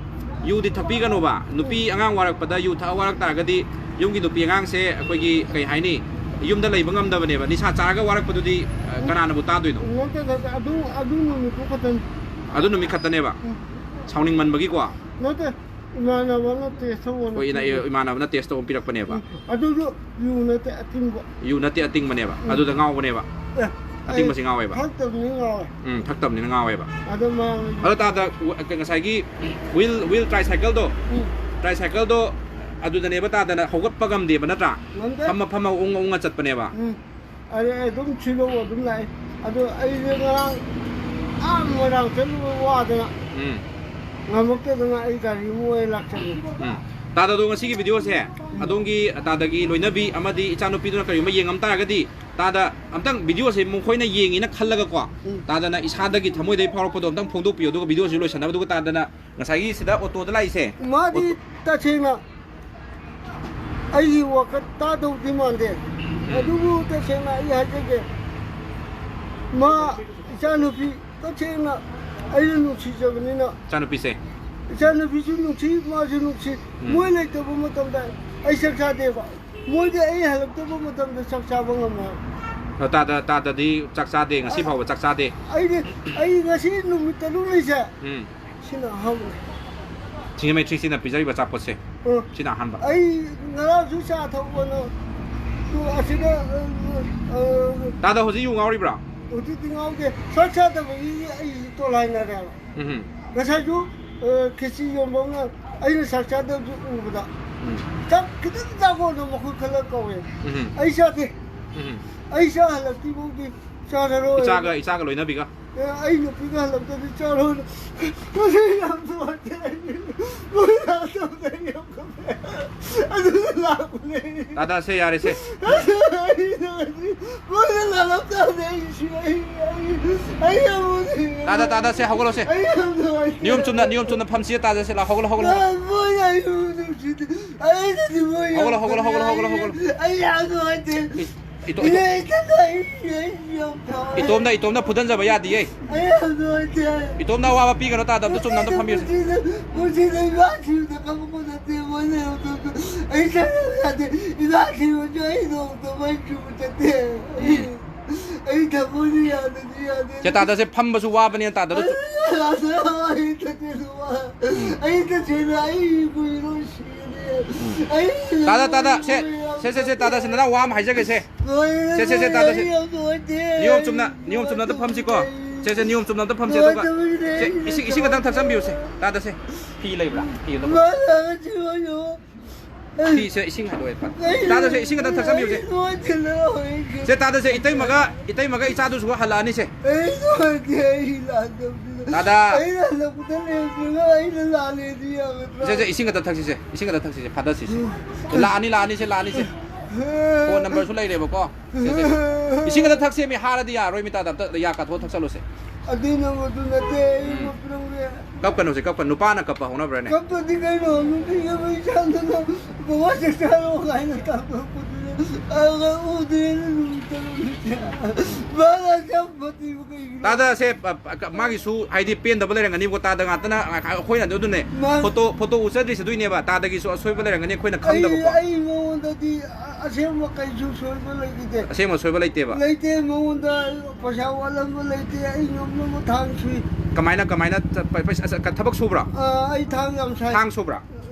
ꯌꯨꯗꯤ ꯊꯛꯄꯤꯒꯅꯣꯕ꯫ ꯅꯨꯄꯤ ꯑꯉꯥꯡ ꯋꯥꯔꯛꯄꯗ ꯌꯨ ꯊꯛꯑ ꯋꯥꯔꯛ ꯇꯥꯔꯒꯗꯤ ꯌꯨꯝꯒꯤ ꯅꯨꯄꯤ ꯑꯉꯥꯡꯁꯦ, ꯑꯩꯈꯣꯏꯒꯤ, ꯀꯩ ꯍꯥꯏꯅꯤ, ꯌꯨꯝꯗ ꯂꯩꯕ ꯉꯝꯗꯕꯅꯦꯕ꯫ ꯅꯤꯁꯥ ꯆꯥꯔꯒ ꯋꯥꯔꯛꯄꯗꯨꯗꯤ, ꯑ, ꯀꯅꯥꯅꯕꯨ ꯇꯥꯗꯣꯏꯅꯣ? ꯅꯠꯇꯦ, ꯅꯠꯇꯦ, ꯑꯗꯨ, ꯑꯗꯨ ꯅꯨꯃꯤꯠꯇꯨ ꯈꯛꯇꯅꯤ꯫ ꯑꯗꯨ ꯅꯨꯃꯤꯠ ꯈꯛꯇꯅꯦꯕ? ꯎꯝ꯫ ꯁꯥꯎꯅꯤꯡꯃꯟꯕꯒꯤꯀꯣ? ꯅꯠꯇꯦ, ꯏꯃꯥꯟꯅꯕꯅ ꯇꯦꯁ ꯇꯧꯕ ꯍꯣꯏ, ꯏꯅ-, ꯅꯠꯇꯦ꯫ ꯏꯃꯥꯟꯅꯕꯅ ꯇꯦꯁ ꯇꯧꯕ ꯄꯤꯔꯛꯄꯅꯦꯕ? ꯎꯝ, ꯑꯗꯨꯁꯨ ꯌꯨ ꯅꯠꯇꯦ, ꯑꯇꯤꯡꯕ꯫ ꯌꯨ ꯅꯠꯇꯦ, ꯑꯇꯤꯡꯕꯅꯦꯕ? ꯎꯝ꯫ ꯑꯗꯨꯗ ꯉꯥꯎꯕꯅꯦꯕ? ꯑꯦ, ꯑꯇꯤꯡꯕꯁꯤ ꯑꯩ ꯉꯥꯎꯋꯦꯕ? ꯊꯛꯇꯕꯅꯤ ꯉꯥꯎꯋꯦ꯫ ꯎꯝ, ꯊꯛꯇꯕꯅꯤꯅ ꯉꯥꯎꯋꯦꯕ꯫ ꯑꯗꯣ ꯃꯥ ꯑꯗꯣ ꯇꯥꯗ, ꯉꯁꯥꯏꯒꯤ ꯋꯤꯜ, ꯋꯤꯜ ꯇ꯭ꯔꯥꯏꯁꯥꯏꯀꯜꯗꯣ, ꯎꯝ꯫ ꯇ꯭ꯔꯥꯏꯁꯥꯏꯀꯜꯗꯣ ꯑꯗꯨꯗꯅꯦꯕ ꯇꯥꯗꯅ ꯍꯧꯒꯠꯄ ꯉꯝꯗꯦꯕ, ꯅꯠꯇ꯭ꯔꯥ? ꯉꯝꯗꯦ꯫ ꯐꯝꯃ, ꯐꯝꯃ, ꯎꯪꯉ, ꯎꯪꯉ ꯆꯠꯄꯅꯦꯕ꯫ ꯎꯝ꯫ ꯑꯗꯩ ꯑꯩ ꯑꯗꯨꯝ ꯁꯤꯗꯧ ꯑꯗꯨꯝ ꯂꯥꯛꯑꯦ꯫ ꯑꯗꯣ ꯑꯩꯁꯦ ꯉꯔꯥꯡ ꯑꯥ ꯃꯣꯏꯔꯥꯡ ꯆꯠꯂꯨꯕ ꯋꯥꯗꯅ ꯎꯝ꯫ ꯉꯝꯃꯛꯇꯗꯅ ꯑꯩ ꯒꯥꯔꯤ ꯑꯃ ꯑꯣꯏꯅ ꯂꯥꯛꯆꯒꯦ꯫ ꯎꯝ꯫ ꯇꯥꯗꯗꯣ ꯉꯁꯤꯒꯤ ꯚꯤꯗꯤꯑꯣꯁꯦ ꯑꯗꯣꯝꯒꯤ ꯇꯥꯗꯒꯤ ꯂꯣꯏꯅꯕꯤ ꯑꯃꯗꯤ ꯏꯆꯥꯅꯨꯄꯤꯗꯨꯅ ꯀꯔꯤꯒꯨꯝꯕ ꯌꯦꯡꯉꯝ ꯇꯥꯔꯒꯗꯤ, ꯇꯥꯗ ꯑꯝꯇꯪ ꯚꯤꯗꯤꯑꯣꯁꯦ ꯃꯈꯣꯏꯅ ꯌꯦꯡꯉꯤꯅ ꯈꯜꯂꯒꯀꯣ, ꯎꯝ꯫ ꯇꯥꯗꯅ ꯏꯁꯥꯗꯒꯤ ꯊꯃꯣꯏꯗꯒꯤ ꯐꯥꯎꯔꯛꯄꯗꯣ ꯑꯝꯇꯪ ꯐꯣꯡꯗꯣꯛꯄꯤꯌꯨ, ꯑꯗꯨꯒ ꯚꯤꯗꯤꯑꯣꯁꯤ ꯂꯣꯏꯁꯟꯅꯕ꯫ ꯑꯗꯨꯒ ꯇꯥꯗꯅ ꯉꯁꯥꯏꯒꯤ ꯁꯤꯗ ꯑꯣꯇꯣꯗ ꯂꯥꯛꯏꯁꯦ, ꯃꯥꯗꯤ ꯑꯣꯇꯣ- ꯇꯁꯦꯡꯅ ꯑꯩꯒꯤ ꯋꯥꯈꯜ ꯇꯥꯗꯧꯗꯤ ꯃꯥꯟꯗꯦ꯫ ꯎꯝ꯫ ꯑꯗꯨꯕꯨ ꯇꯁꯦꯡꯅ ꯑꯩ ꯍꯥꯏꯖꯒꯦ, ꯃꯥ ꯏꯆꯥꯅꯨꯄꯤ ꯇꯁꯦꯡꯅ ꯑꯩꯅ ꯅꯨꯡꯁꯤꯖꯕꯅꯤꯅ꯫ ꯏꯆꯥꯅꯨꯄꯤꯁꯦ? ꯏꯆꯥꯅꯨꯄꯤꯁꯨ ꯅꯨꯡꯁꯤ, ꯃꯥꯁꯨ ꯅꯨꯡꯁꯤ꯫ ꯎꯝ꯫ ꯃꯣꯏ ꯂꯩꯇꯕ ꯃꯇꯝꯗ ꯑꯩ ꯆꯥꯛ ꯆꯥꯗꯦꯕ꯫ ꯃꯣꯏꯗꯤ ꯑꯩ ꯍꯜꯂꯛꯇꯕ ꯃꯇꯝꯗ ꯆꯥꯛ ꯆꯥꯕ ꯉꯝꯃꯣꯏ꯫ ꯑ, ꯇꯥꯗ-, ꯇꯥꯗꯗꯤ ꯆꯥꯛ ꯆꯥꯗꯦ, ꯉꯁꯤ ꯐꯥꯎꯕ ꯆꯥꯛ ꯆꯥꯗꯦ꯫ ꯑꯩꯗꯤ, ꯑꯩ ꯉꯁꯤ ꯅꯨꯃꯤꯠ ꯇꯔꯨꯛꯅꯤꯁꯦ꯫ ꯎꯝ꯫ ꯁꯤꯅ ꯑꯍꯥꯟꯕꯅꯤ꯫ ꯁꯤꯡꯖꯃꯩ ꯊ꯭ꯔꯤ ꯁꯤꯅ ꯄꯤꯖꯔꯤꯕ ꯑꯆꯥꯄꯣꯠꯁꯦ꯫ ꯑ꯫ ꯁꯤꯅ ꯑꯍꯥꯟꯕ꯫ ꯑꯩ ꯉꯔꯥꯡꯁꯨ ꯆꯥ ꯊꯛꯄꯅ, ꯑꯁꯤꯗ, ꯑ, ꯑ, ꯇꯥꯗ ꯍꯧꯖꯤꯛ ꯌꯨ ꯉꯥꯎꯔꯤꯕ꯭ꯔꯥ? ꯍꯧꯖꯤꯛꯇꯤ ꯉꯥꯎꯗꯦ꯫ ꯆꯥꯛ ꯆꯥꯗꯕꯒꯤ ꯑꯩ ꯇꯣꯂꯥꯏꯅꯔꯦꯕ꯫ ꯎꯝ꯫ ꯉꯁꯥꯏꯁꯨ, ꯑ, ꯈꯦꯆꯤ ꯌꯣꯟꯕ ꯑꯃꯅ ꯑꯩꯅ ꯆꯥꯛ ꯆꯥꯗꯕꯁꯨ ꯎꯕꯗ, ꯎꯝ꯫ "ꯆꯥꯛ ꯈꯤꯇꯪ ꯆꯥꯈꯣꯅ" ꯃꯈꯨꯠ ꯈꯜꯂ ꯀꯧꯋꯦ꯫ ꯎꯝ꯫ ꯑꯩ ꯆꯥꯗꯦ꯫ ꯎꯝ꯫ ꯑꯩ ꯆꯥ ꯍꯜꯂꯛꯇ꯭ꯔꯤꯐꯥꯎꯗꯤ ꯆꯥꯔꯔꯣꯏ꯫ ꯏꯆꯥꯒ, ꯏꯆꯥꯒ ꯂꯣꯏꯅꯕꯤꯒ? ꯑꯦ, ꯑꯩ ꯅꯨꯄꯤꯒ ꯍꯜꯂꯛꯇꯗꯤ ꯆꯥꯔꯣꯏ꯫ ꯑꯁꯤ ꯌꯥꯝ ꯅꯨꯡꯉꯥꯏꯇꯦ꯫ ꯃꯣꯏ ꯂꯥꯛꯇꯕꯗ ꯑꯩ ꯌꯥꯝ ꯀꯞꯄꯦ꯫ ꯑꯗꯨꯅ ꯂꯥꯛꯄꯅꯦ꯫ ꯇꯥꯗ, ꯁꯦ, ꯌꯥꯔꯦ, ꯁꯦ꯫ ꯑꯩ ꯅꯨꯡꯉꯥꯏꯇꯦ꯫ ꯃꯣꯏꯅ ꯂꯥꯛꯂꯝ ꯇꯥꯔꯗꯤ ꯑꯩ ꯁꯤ-, ꯑꯩ, ꯑꯩ, ꯑꯩ ꯌꯥꯝ ꯅꯨꯡꯉꯥꯏꯇꯦ꯫ ꯇꯥꯗ, ꯇꯥꯗ, ꯁꯦ, ꯍꯧꯒꯠꯂꯣ, ꯁꯦ꯫ ꯑꯩ ꯌꯥꯝ ꯅꯨꯡꯉꯥꯏꯇꯦ꯫ ꯅꯤꯌꯣꯝ ꯆꯨꯝꯅ, ꯅꯤꯌꯣꯝ ꯆꯨꯝꯅ ꯐꯝꯁꯤ, ꯇꯥꯗ, ꯁꯦ, ꯂꯥꯛ, ꯍꯧꯒꯠꯂꯣ, ꯍꯧꯒꯠꯂꯣ, ꯍꯧꯒꯠꯂꯣ꯫ ꯃꯣꯏ ꯑꯩ ꯅꯨꯡꯁꯤꯗꯦ꯫ ꯑꯩꯅꯗꯤ ꯃꯣꯏ ꯌꯥꯝ ꯍꯧꯒꯠꯂꯣ, ꯍꯧꯒꯠꯂꯣ, ꯍꯧꯒꯠꯂꯣ, ꯍꯧꯒꯠꯂꯣ, ꯍꯧꯒꯠꯂꯣ꯫ ꯑꯩ ꯌꯥꯝ ꯅꯨꯡꯉꯥꯏꯇꯦ꯫ ꯏꯁ꯫ ꯏꯇꯣ- ꯏꯇꯣ- ꯏꯇꯣꯝꯗ, ꯏꯇꯣꯝꯗ ꯐꯨꯗꯟꯖꯕ ꯌꯥꯗꯤꯌꯦ꯫ ꯏꯇꯣꯝꯗ ꯑꯋꯥꯕ ꯄꯤꯒꯅꯣ, ꯇꯥꯗ꯫ ꯑꯝꯇ ꯆꯨꯝꯅ ꯑꯝꯇ ꯐꯝꯕꯤꯌꯨꯁꯦ꯫ ꯄꯨꯟꯁꯤꯗ ꯏꯃꯥ ꯁꯤꯕꯗ ꯈꯪꯕ ꯅꯠꯇꯦ, ꯃꯣꯏꯅ ꯌꯧꯗꯕꯗꯣ꯫ ꯑꯩ ꯆꯠꯂ ꯌꯥꯗꯦ꯫ ꯏꯃꯥ ꯁꯤꯕꯁꯨ ꯑꯩ ꯅꯣꯡꯃꯇ ꯃꯩ ꯆꯨꯕ ꯆꯠꯇꯦ꯫ ꯎꯝ꯫ ꯑꯩ ꯊꯃꯣꯏꯗ ꯌꯥꯗꯗꯤ ꯌꯥꯗꯦ꯫ ꯆꯦ ꯇꯥꯗꯁꯦ ꯐꯝꯕꯁꯨ ꯋꯥꯕꯅꯤꯅ ꯇꯥꯗ꯫ ꯑꯩ ꯇꯁꯦꯡꯅ ꯋꯥ-, ꯎꯝ꯫ ꯑꯩ ꯇꯁꯦꯡꯅ ꯑꯩ ꯀꯨꯏꯔꯣꯏ ꯁꯤꯔꯅꯤ꯫ ꯎꯝ꯫ ꯑꯩ ꯇꯥꯗ, ꯇꯥꯗ, ꯁꯦ, ꯁꯦ, ꯁꯦ, ꯁꯦ, ꯇꯥꯗ, ꯁꯦ, ꯅꯅꯥꯎ ꯋꯥ ꯑꯃ ꯍꯥꯏꯖꯒꯦ, ꯁꯦ꯫ ꯁꯦ, ꯁꯦ, ꯁꯦ, ꯇꯥꯗ, ꯁꯦ꯫ ꯅꯤꯌꯣꯝ ꯆꯨꯝꯅ, ꯅꯤꯌꯣꯝ ꯆꯨꯝꯅ ꯑꯝꯇ ꯐꯝꯁꯤꯀꯣ꯫ ꯁꯦ, ꯁꯦ, ꯅꯤꯌꯣꯝ ꯆꯨꯝꯅ ꯑꯝꯇ ꯐꯝꯁꯦ, ꯑꯗꯨꯒ ꯁꯦ, ꯏꯁꯤꯡ, ꯏꯁꯤꯡ ꯈꯛꯇꯪ ꯊꯛꯆꯟꯕꯤꯌꯨꯁꯦ, ꯇꯥꯗꯁꯦ꯫ ꯐꯤ ꯂꯩꯕ꯭ꯔꯥ? ꯐꯤ ꯑꯝꯇ ꯐꯤꯁꯦ ꯏꯁꯤꯡ ꯍꯥꯏꯗꯣꯛꯑꯦ, ꯐꯠ-, ꯇꯥꯗꯁꯦ, ꯏꯁꯤꯡ ꯈꯛꯇꯪ ꯊꯛꯆꯟꯕꯤꯌꯨꯁꯦ꯫ ꯁꯦ, ꯇꯥꯗꯁꯦ, ꯏꯇꯩꯃꯒ, ꯏꯇꯩꯃꯒ ꯏꯆꯥꯗꯨꯁꯨ ꯍꯜꯂꯛꯑꯅꯤꯁꯦ꯫ ꯇꯥꯗ꯫ ꯑꯩꯅ ꯍꯜꯂꯛꯄꯗ ꯂꯩꯔꯝꯗ꯭ꯔꯒ ꯑꯩꯅ ꯂꯥꯜꯂꯦꯗꯤ ꯌꯥꯒꯗ꯭ꯔꯥ? ꯁꯦ, ꯁꯦ, ꯏꯁꯤꯡ ꯈꯛꯇ ꯊꯛꯁꯤꯁꯦ, ꯏꯁꯤꯡ ꯈꯛꯇ ꯊꯛꯁꯤꯁꯦ, ꯐꯥꯗꯁꯤꯁꯦ꯫ ꯂꯥꯛꯑꯅꯤ, ꯂꯥꯛꯑꯅꯤꯁꯦ, ꯂꯥꯛꯑꯅꯤꯁꯦ꯫ ꯐꯣꯟ ꯅꯝꯕꯔꯁꯨ ꯂꯩꯔꯦꯕꯀꯣ꯫ ꯁꯦ, ꯁꯦ, ꯁꯦ꯫ ꯏꯁꯤꯡ ꯈꯛꯇ ꯊꯛꯁꯦ, ꯃꯤ ꯍꯥꯔꯗꯤ ꯌꯥꯔꯣꯏ, ꯃꯤ ꯇꯥꯗ꯫ ꯑꯝꯇ ꯌꯥ ꯀꯥꯊꯣꯛꯑ ꯊꯛꯆꯜꯂꯨꯁꯦ꯫ ꯑꯗꯨ ꯅꯪ ꯑꯗꯨ ꯅꯠꯇꯦ, ꯑꯩ ꯎꯝ꯫ ꯅꯣꯛꯄ ꯅꯪꯁꯦ꯫ ꯀꯞꯀꯅꯨꯁꯦ, ꯀꯞꯀꯅꯨ꯫ ꯅꯨꯄꯥꯅ ꯀꯞꯄ ꯍꯧꯅꯕ꯭ꯔꯅꯦ? ꯀꯞꯇꯗꯤ ꯀꯩꯅꯣ? ꯅꯨꯄꯤ ꯑꯃ ꯏꯆꯥꯗꯨꯅ ꯕꯕꯥ ꯆꯥꯛ ꯆꯥꯔꯣ ꯀꯥꯏꯅ ꯀꯥꯞꯄꯛꯄꯗꯨꯗ ꯑꯗꯨꯒ ꯎꯗ꯭ꯔꯦꯅ ꯅꯨꯃꯤꯠ ꯇꯔꯨꯛꯅꯤ꯫ ꯃꯥꯅ ꯆꯞ ꯐꯠꯇ꯭ꯔꯤꯕ ꯀꯩꯒꯤꯅꯣ? ꯇꯥꯗ, ꯁꯦ, ꯑ, ꯑ, ꯃꯥꯒꯤꯁꯨ ꯍꯥꯏꯗꯤ ꯄꯦꯟꯗꯕ ꯂꯩꯔꯝꯒꯅꯤꯕꯀꯣ꯫ ꯇꯥꯗ ꯉꯥꯛꯇꯅ ꯑꯩꯈꯣꯏꯅ ꯑꯗꯨ-, ꯑꯗꯨꯅꯦ꯫ ꯃꯥ-, ꯐꯣꯇꯣ, ꯐꯣꯇꯣ ꯎꯠꯆꯗ꯭ꯔꯤꯁꯦ ꯑꯗꯨꯏꯅꯦꯕ꯫ ꯇꯥꯗꯒꯤꯁꯨ ꯑꯁꯣꯏꯕ ꯂꯩꯔꯝꯒꯅꯤ, ꯑꯩꯈꯣꯏꯅ ꯑꯩ, ꯈꯪꯗꯕꯀꯣ꯫ ꯑꯩ ꯃꯉꯣꯟꯗꯗꯤ ꯑ-, ꯑꯁꯦꯡꯕ ꯀꯩꯁꯨ ꯁꯣꯏꯕ ꯂꯩꯈꯤꯗꯦ꯫ ꯑꯁꯦꯡꯕ ꯁꯣꯏꯕ ꯂꯩꯇꯦꯕ꯫ ꯂꯩꯇꯦ, ꯃꯉꯣꯟꯗ ꯄꯩꯁꯥ ꯋꯥꯠꯂꯝꯕ ꯂꯩꯇꯦ꯫ ꯑꯩ ꯉꯝꯅꯕ ꯊꯥꯡ ꯁꯨꯏ꯫ ꯀꯃꯥꯏꯅ, ꯀꯃꯥꯏꯅ ꯆꯠꯄ, ꯄꯩꯁꯥ, ꯊꯕꯛ ꯁꯨꯕ꯭ꯔꯥ? ꯑ, ꯑꯩ ꯊꯥꯡ ꯌꯥꯝ ꯁꯥꯏ꯫ ꯊꯥꯡ ꯁꯨꯕ꯭ꯔꯥ?